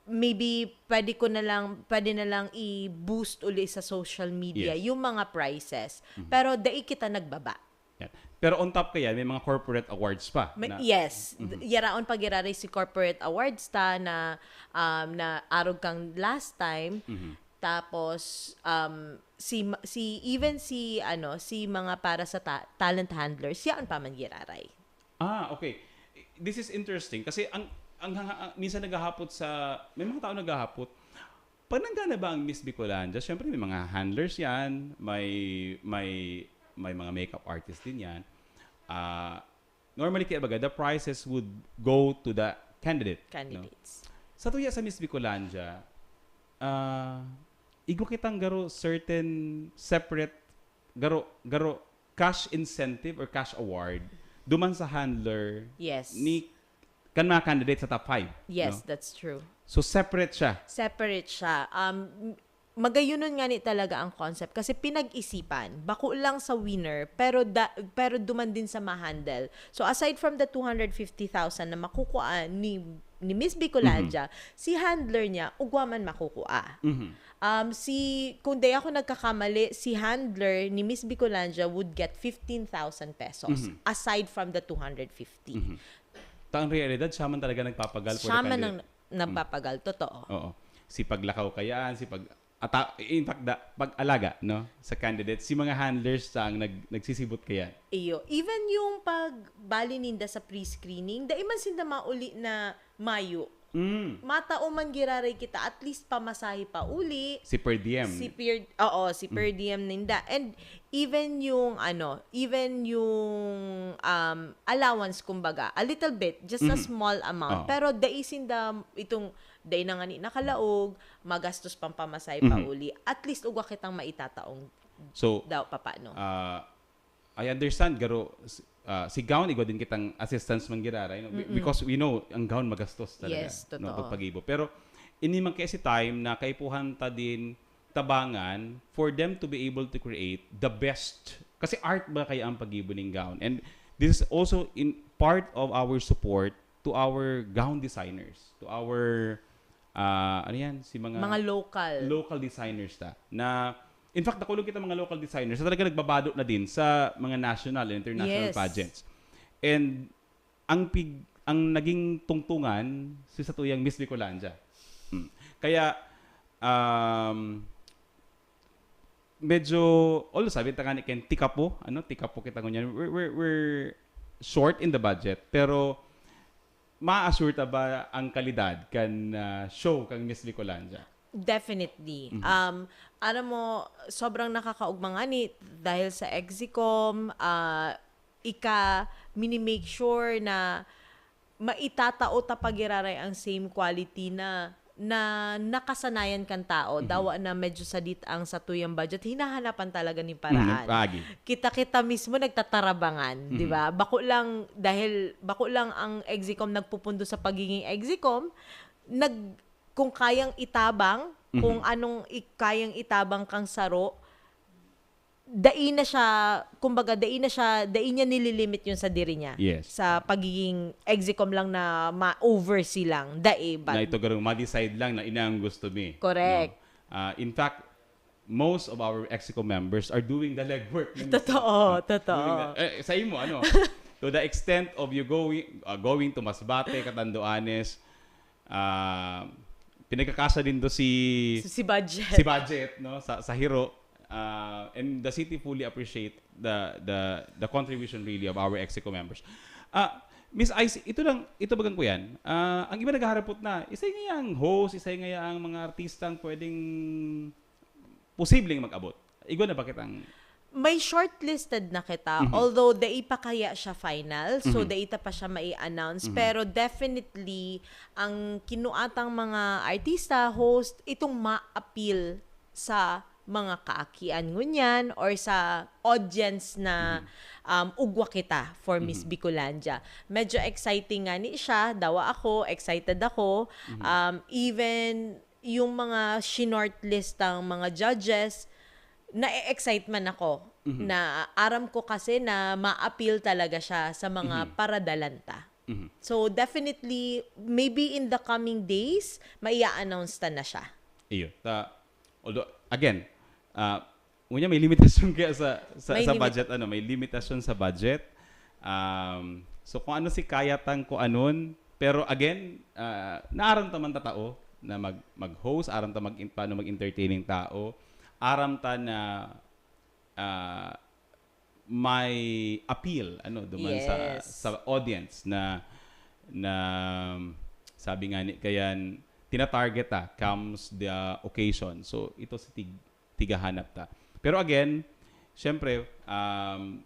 maybe pwede ko na lang, pwede na lang i-boost uli sa social media Yes. yung mga prizes. Mhm. Pero dai kita nagbaba. Yan. Pero on top kaya, may mga corporate awards pa. May, na- yes, Mhm. yaraon pa giraray si corporate awards ta na um, na arog kang last time. Mhm. Tapos um, si ma- si even si ano si mga para sa ta- talent handlers, yaon pa man giraray. Ah, okay. This is interesting kasi ang ang, ang, ang minsan naghahapot sa may mga tao naghahapot pag nanggana ba ang Miss Bicolandia, syempre may mga handlers yan, may may may mga makeup artist din yan. Ah, normally kaya baga the prizes would go to the candidate. No? Candidates. Sa tuya sa Miss Bicolandia, ah, igwa kitang garo certain separate garo garo cash incentive or cash award duman sa handler Yes. ni kan mga candidate sa top five. Yes, No? That's true. So separate siya. Separate siya. Um, magayunon nga ni talaga ang concept kasi pinag-isipan. Bako lang sa winner, pero da, pero duman din sa ma-handle. So aside from the two hundred fifty thousand na makukuha ni ni Miss Bicolandia, si handler niya, ugwa man makukuha. Mhm. Um, si, kung di ako nagkakamali, si handler ni Miss Bicolandia would get fifteen thousand pesos Mhm. aside from the two hundred fifty. Mhm. Ta ang realidad, siya man talaga nagpapagal for Siya the man ang candidate. nagpapagal, totoo. Oo. Si paglakaw kayaan, si pag ata, in fact, da, pag-alaga, no? Sa candidate, si mga handlers sa ang nag, nagsisibot kayaan. Iyo. Even yung pagbali ninda sa pre-screening, dai man sinda mauli na mayo. Mm. Matao man giraray kita, at least pamasahe pa uli. Si per diem. Si per, oo, si per diem ninda. And even yung, ano, even yung um, allowance, kumbaga, a little bit, just a Mhm. small amount. Oo. Pero dai sinda itong, dai na nga ni nakalaog, magastos pang pamasahe pa Mhm. uli. At least, ugwa kitang maitataong So, daw, papano. ah, I understand, garo, s- ah, si gown, igwa din kitang assistance man giraray, no? Be- Mm-mm. Because we know, ang gown magastos talaga. Yes, No? totoo. Pagpagibo. Pero, ini man kaya si time na kaipuhan ta din tabangan for them to be able to create the best. Kasi art ba kaya ang paggibo ning gown? And this is also in part of our support to our gown designers, to our, ah, ano yan? Si mga Mga local. local designers ta. Na, in fact, nakulog kita mga local designers na talaga nagbabado na din sa mga national and international Yes. pageants. And ang pig, ang naging tungtungan si satuyang Miss Bicolandia. Hmm. Kaya, um, medyo, although sabi ta nga ni Ken, tikapo, ano, tikapo kita ngunyan. We're, we're, we're short in the budget, pero ma-assure ta ba ang kalidad kan ah, show kang Miss Bicolandia? Definitely. Mhm. Um, alam mo, sobrang nakakaugma nga ni dahil sa Exicom, ah, ika, mini-make sure na maitatao ta pa giraray ang same quality na na nakasanayan kan tao, Mhm. dawa na medyo sadit ang satuyang budget, hinahanapan talaga nin Mhm. paraan. Agi. Kita-kita mismo nagtatarabangan, Mhm. di ba? Bako lang, dahil bako lang ang Execom nagpupundo sa pagiging Execom, nag, kung kayang itabang, Mhm. kung anong i, kayang itabang kang saro, dai na siya, kumbaga, dai na siya, dai niya nililimit yung sa diri niya. Yes. Sa pagiging Execom lang na ma-oversee lang, dai, but Na ito garong ma-decide lang na ini ang gusto mi. Correct. No? Ah, in fact, most of our Execom members are doing the legwork. Totoo, totoo. Doing the, eh, sa imo, ano? To the extent of you going uh, going to Masbate, Catanduanes, ah, pinagkakasya din to si So, si budget. si budget, no, sa sa hiro. Ah, and the city fully appreciate the the the contribution really of our Execom members. Ah, Miss Ice, ito lang, ito bagang ko yan. Ah, ang iba naghaharapot na, isa nga ang host, isa nga ang mga artistang pwedeng posibleng mag-abot. Igwa na ba kitang May shortlisted na kita, Mhm. although dai pa kaya siya final, so Mhm. dai ta pa siya mai-announce, Mhm. pero definitely, ang kinuatang mga artista, host, itong ma-appeal sa mga kaakian ngunyan or sa audience na Mhm. um, ugwa kita for Miss Mhm. Bicolandia. Medyo exciting nga ni siya, dawa ako, excited ako. Mhm. Um, even yung mga shinortlist ang mga judges, na-excite man ako. Mhm. Na aram ko kasi na ma-appeal talaga siya sa mga Mhm. paradalanta. Mhm. So definitely, maybe in the coming days, maia-announce ta na siya. Iyo. Ta, although, again, ah, unya may limitasyon kaya sa sa, May sa limit- budget, ano, may limitasyon sa budget. Um, so kung ano si kaya tang kung anon, pero again, ah, naaram ta man ta tao na mag mag-host, aram ta mag paano mag-entertaining tao, aram ta na ah, may appeal, ano, duman sa Yes. sa audience na na sabi nga ni kayan, tina-target ta comes the occasion. So ito si tig tigahanap ta. Pero again, syempre, um,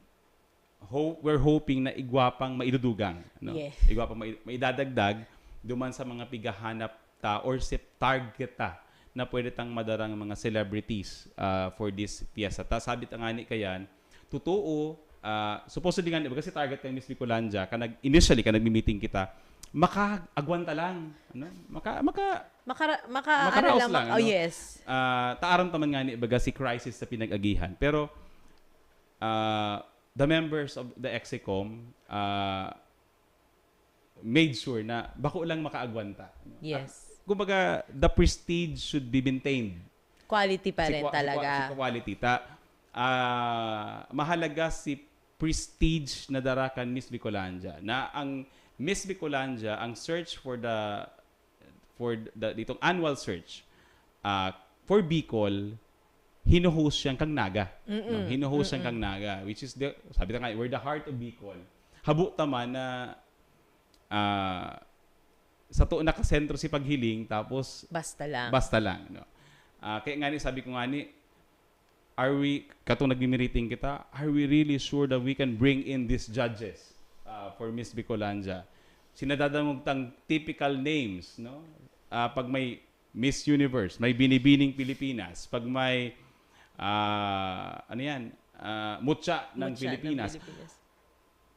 ho- we're hoping na igwa pang maidudugang, no? Yes. Igwa pang mai- maidadagdag duman sa mga pigahanap ta or si target ta na pwede tang madarang mga celebrities ah, for this fiesta. Ta sabi ta nga ni kayan, totoo, ah, supposedly nga ni, baga si target kang Miss Bicolandia, ka nag, initially, ka nagmi-meeting kita, makaagwan ta lang. Ano? Maka, maka, Maka, maka, ano Makaraos lang, lang, mak- oh, ano? Yes. ah, ta aram ta man nga ni, baga si crisis sa pinag-agihan. Pero, ah, the members of the Execom, ah, made sure na bako lang makaagwan ta. Yes. Ah, kumbaga, the prestige should be maintained. Quality pa Si rin qua- si qua- talaga. si quality. Ta, ah, mahalaga si prestige na dara kan Miss Bicolandia. Na ang Miss Bicolandia, ang search for the for the ditong annual search ah, for Bicol, hinuhost siyang kang Naga. Mm-mm. No? Hinuhost siyang Mm-mm. kang Naga, which is the, sabi ta nga, we're the heart of Bicol. Habo ta man na ah, sa to nakasentro si paghiling, tapos Basta lang. basta lang. No? Ah, kaya nga ni, sabi ko nga ni, are we, katong nagmi-meeting kita, are we really sure that we can bring in these judges ah, for Miss Bicolandia? Sinadadangog tang typical names, no? Ah, pag may Miss Universe, may Binibining Pilipinas, pag may, ah, ano yan, ah, Mutya ng Mutya Pilipinas. Pilipinas.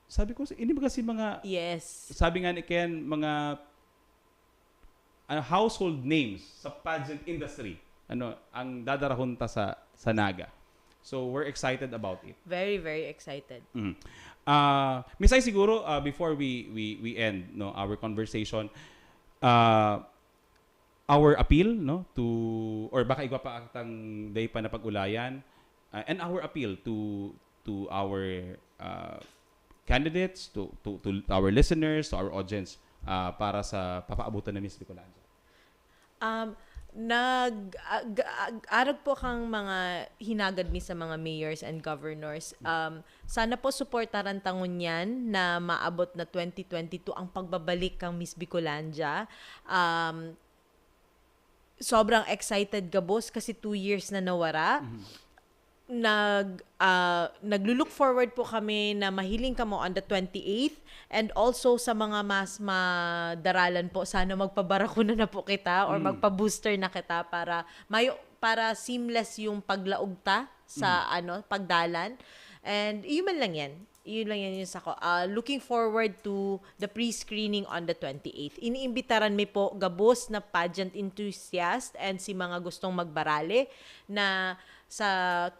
Sabi ko, ini ba kasi mga, Yes. sabi nga ni Ken, mga ano, household names sa pageant industry, ano, ang dadarahon ta sa, sa Naga. So, we're excited about it. Very, very excited. Mhm. Ah, Miss Ai, siguro, ah, before we, we, we end, no, our conversation, ah, our appeal, no, to, or baka igwa pa atang day pa na pag-ulayan, ah, and our appeal to to our ah, candidates, to, to to our listeners, to our audience, ah, para sa papaabutan na Miss Bicolandia. Um, nag ag- ag- arog po kang mga hinagad mi sa mga mayors and governors. Um, sana po suportaran ta ngunyan na maabot na twenty twenty-two ang pagbabalik kang Miss Bicolandia. Um, sobrang excited gabos kasi two years na nawara. Mhm. nag, ah, naglo-look forward po kami na mahiling kamo on the twenty-eighth, and also sa mga mas madaralan po, sana magpabarakuna na po kita or Mm. magpa-booster na kita para mayo, para seamless yung paglaog ta sa, Mm. ano, pagdalan. And yun man lang yan. Yun lang yan yung sako. Ah, looking forward to the pre-screening on the twenty-eighth. Iniimbitaran mi po gabos na pageant enthusiast and si mga gustong magbarale na sa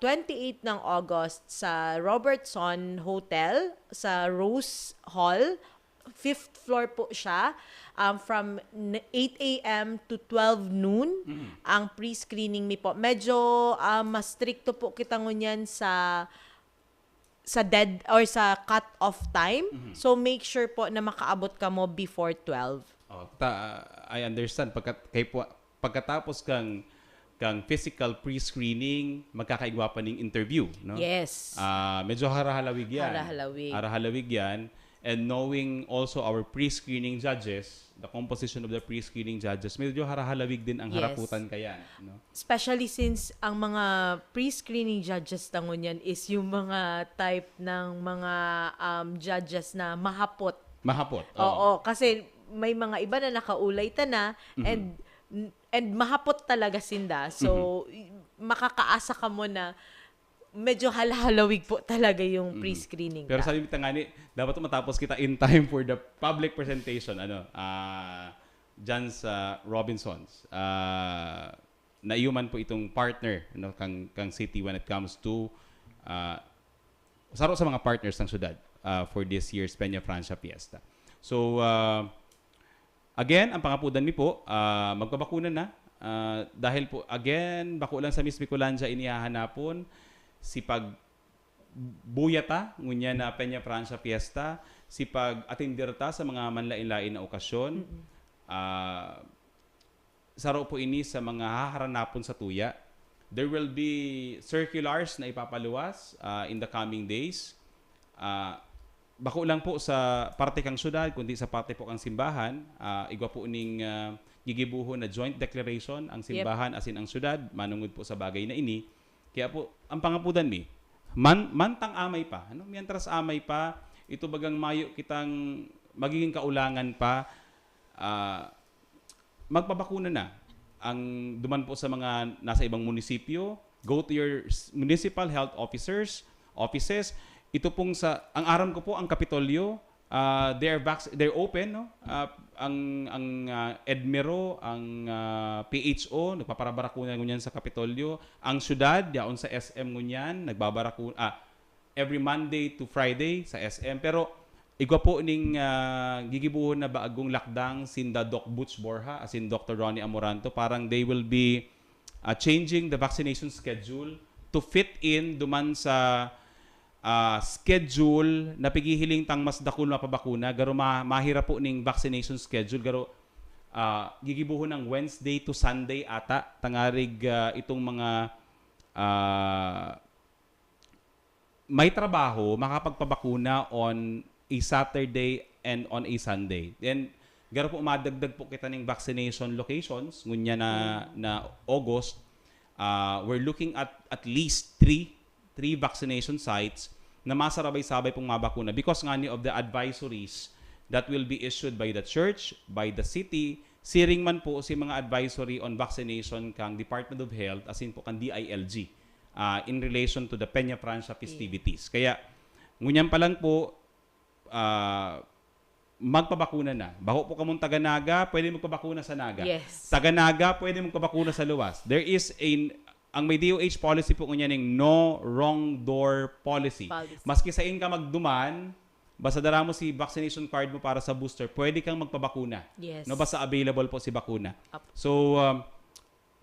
twenty-eight ng August sa Robertson Hotel, sa Rose Hall, fifth floor po siya. Um, from n-, eight a m to twelve noon Mm. ang pre-screening mi po. Medyo, ah, mas stricto po kita ngunyan sa, sa dead or sa cut-off time. Mhm. So, make sure po na makaabot kamo before twelve. Oh, ta-, I understand. Pagkat-, kay po, pagkatapos kang, kang physical pre-screening, magkakaigwa pa ning interview, no? Yes. Ah, medyo harahalawig yan. Harahalawig. Harahalawig yan. And knowing also our pre-screening judges, the composition of the pre-screening judges, medyo harahalawig din ang Yes. haraputan kayan, no? Especially since ang mga pre-screening judges ta ngunyan is yung mga type ng mga, um, judges na mahapot. Mahapot, oo. Oo, kasi may mga iba na nakaulay ta na Mhm. and, and mahapot talaga sinda. So, Mhm. i-, makakaasa kamo na medyo halahalawig po talaga yung Mhm. pre-screening Pero ta. sabi ta nga ni, dapat matapos kita in time for the public presentation, ano, ah, dyan sa Robinsons. Ah, naiuman po itong partner, no, kang, kang city when it comes to, ah, saro sa mga partners ng syudad, ah, for this year's Peña Francia Fiesta. So, ah, again, ang pangapudan mi po, ah, magpabakuna na. Ah, dahil po, again, bako lang sa Miss Bicolandia inihahanapon, si pag-, buya ta, ngunyan na Peña Francia Fiesta, si pag-atender ta sa mga manlain-lain na okasyon. Mm-mm. Ah, saro po ini sa mga haharanapon sa tuya. There will be circulars na ipapaluwas, ah, in the coming days. Ah, bako lang po sa parte kang syudad, kundi sa parte po kang simbahan, ah, igwa po ning, ah, gigibuhon na joint declaration ang Yep. simbahan asin ang syudad manungod po sa bagay na ini. Kaya po, ang pangapudan mi, man-, mantang amay pa, ano? Mientras amay pa, ito bagang mayo kitang magiging kaulangan pa, ah, magpabakuna na. Ang duman po sa mga nasa ibang munisipyo, go to your s-, municipal health officers, offices. Ito pong sa, ang aram ko po, ang Kapitolyo, ah, they're vac-, they're open, no? Ah, ang, ang, ah, EDMERO, ang, ah, P H O, nagpaparabarakuna ngunyan sa Kapitolyo. Ang syudad, yaon sa S M ngunyan, nagbabaraku-, ah, every Monday to Friday sa S M. Pero igwa po ning, ah, gigibohon na bagong lakdang sinda Doc Butch Borja, asin Doctor Ronnie Amoranto. Parang they will be, ah, changing the vaccination schedule to fit in duman sa, ah, schedule na pighihiling tang mas dakul mapabakuna. Garo ma-, mahira po ning vaccination schedule. Garo, ah, gigibohon ng Wednesday to Sunday ata. Tangarig, ah, itong mga, ah, may trabaho, makapagpabakuna on a Saturday and on a Sunday. Then, garo po, madagdag po kita ning vaccination locations, ngunya na, Mm. na August. Ah, we're looking at at least three, three vaccination sites na masarabay-sabay pong mabakuna because nga ni of the advisories that will be issued by the church, by the city, siring man po si mga advisory on vaccination kang Department of Health, asin po kang D I L G, ah, in relation to the Peña Francia festivities. Kaya, ngunyan pa lang po, ah, magpabakuna na. Bako po kamong taga Naga, pwede magpabakuna sa Naga. Yes. Taga Naga, pwede magpabakuna sa luwas. There is a, ang may D O H policy po ngunyan ning no wrong door policy. Policy. Maski sain ka magduman, basta dara mo si vaccination card mo para sa booster, pwede kang magpabakuna. Yes. No, basta available po si bakuna. Apo. So, um,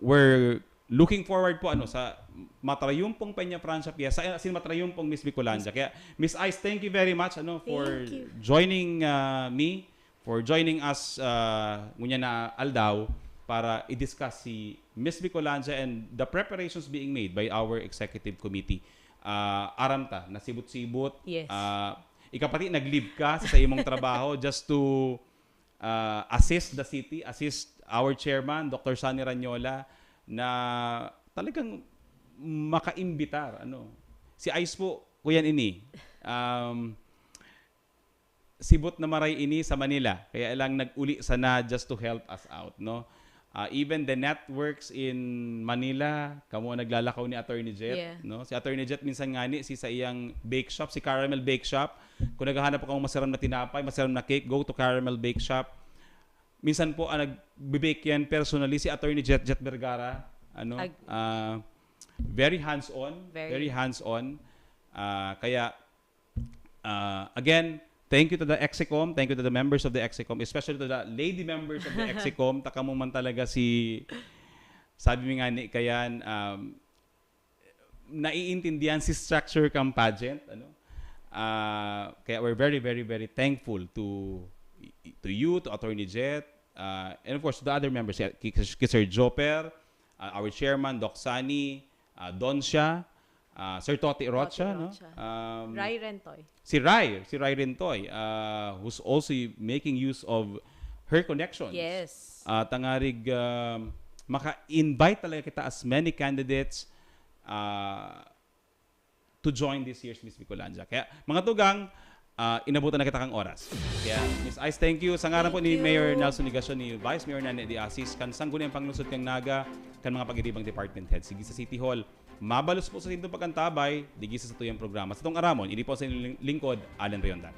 we're looking forward po, ano, sa matrayumpong Peña Francia Fiesta, as in, matrayumpong Miss Bicolandia. Kaya, Miss Ice, thank you very much, ano, for Thank you. joining, ah, me, for joining us, ah, ngunyan na aldaw para i-discuss si Miss Bicolandia and the preparations being made by our executive committee. Ah, aram ta, nasibot-sibot. Yes. Ah, ikaw pati, nag-leave ka sa, sa imong trabaho just to, ah, assist the city, assist our chairman, Doctor Sonny Ranyola, na talagang makaimbitar, ano. Si Ice po, kuyan ini, um, sibot na maray ini sa Manila, kaya lang nag-uli sana just to help us out, no? Ah, even the networks in Manila, kamo ang naglalakaw ni Attorney Jet, Yeah. no? Si Attorney Jet minsan ngani, si sa iyang bake shop, si Caramel Bake Shop, kung naghahanap akong masiram na tinapay, masiram na cake, go to Caramel Bake Shop. Minsan po, ang nagbe-bake yan personally, si Attorney Jet Jet Vergara, ano? Ag- Ah, very hands-on, Very. very hands-on. Ah, kaya, ah, again, thank you to the Execom, thank you to the members of the Execom, especially to the lady members of the Execom. Takamo man talaga si, sabi mi nga ni Kayan, um, naiintindihan si structure kang pageant, ano? Ah, kaya we're very, very, very thankful to to you, to Attorney Jet, ah, and of course, to the other members, ki, ki, ki Sir Joper, ah, our chairman, Doc Sunny, ah, Doncia, ah, Sir Toti Rocha, Toti no? Rocha. Um, Rai Rentoy. Si Rai, si Rai Rentoy, ah, who's also making use of her connections. Yes. Ah, tangarig, um, maka-invite talaga kita as many candidates, ah, to join this year's Miss Bicolandia. Kaya, mga tugang, ah, inabutan na kita kang oras. Kaya, Miss Ice, thank you. Sa ngaran po ni Thank you. Mayor Nelson Legacion, ni Vice Mayor Nani de Asis, kan Sangguniang Panglusod kan Naga, kan mga pag-iribang department head, sige sa City Hall. Mabalos po sa sindong pag-antabay, digisa sa tuyang programa. Sa tong aramon, ini po sa inyong ling-, lingkod, Alan Riondan.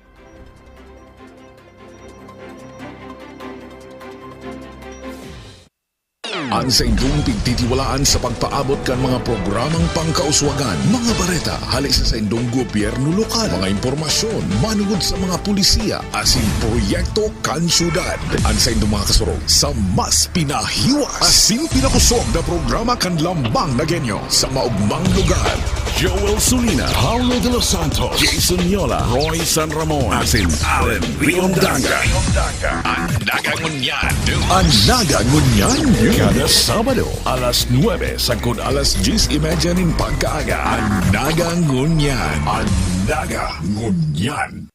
An saindong pigtitiwalaan sa pagpaabot kan mga programang pangkauswagan, mga bareta hali sa saindong gobyerno lokal, mga impormasyon manugod sa mga pulisiya asin proyekto kan syudad. An saindong mga kasurog sa mas pinahiwas asin pinakusog na programa kan Lambang na Genyo sa maugmang lugar. Joel Sulina, Paulo de los Santos, Jason Yola, Roy San Ramon, asin Alan Riondanga. An Naga Ngunyan. An Naga Ngunyan. Kada Sabado, alas nuebe sagkod alas dyes y media nin pagkaaga. An Naga Ngunyan. An Naga Ngunyan.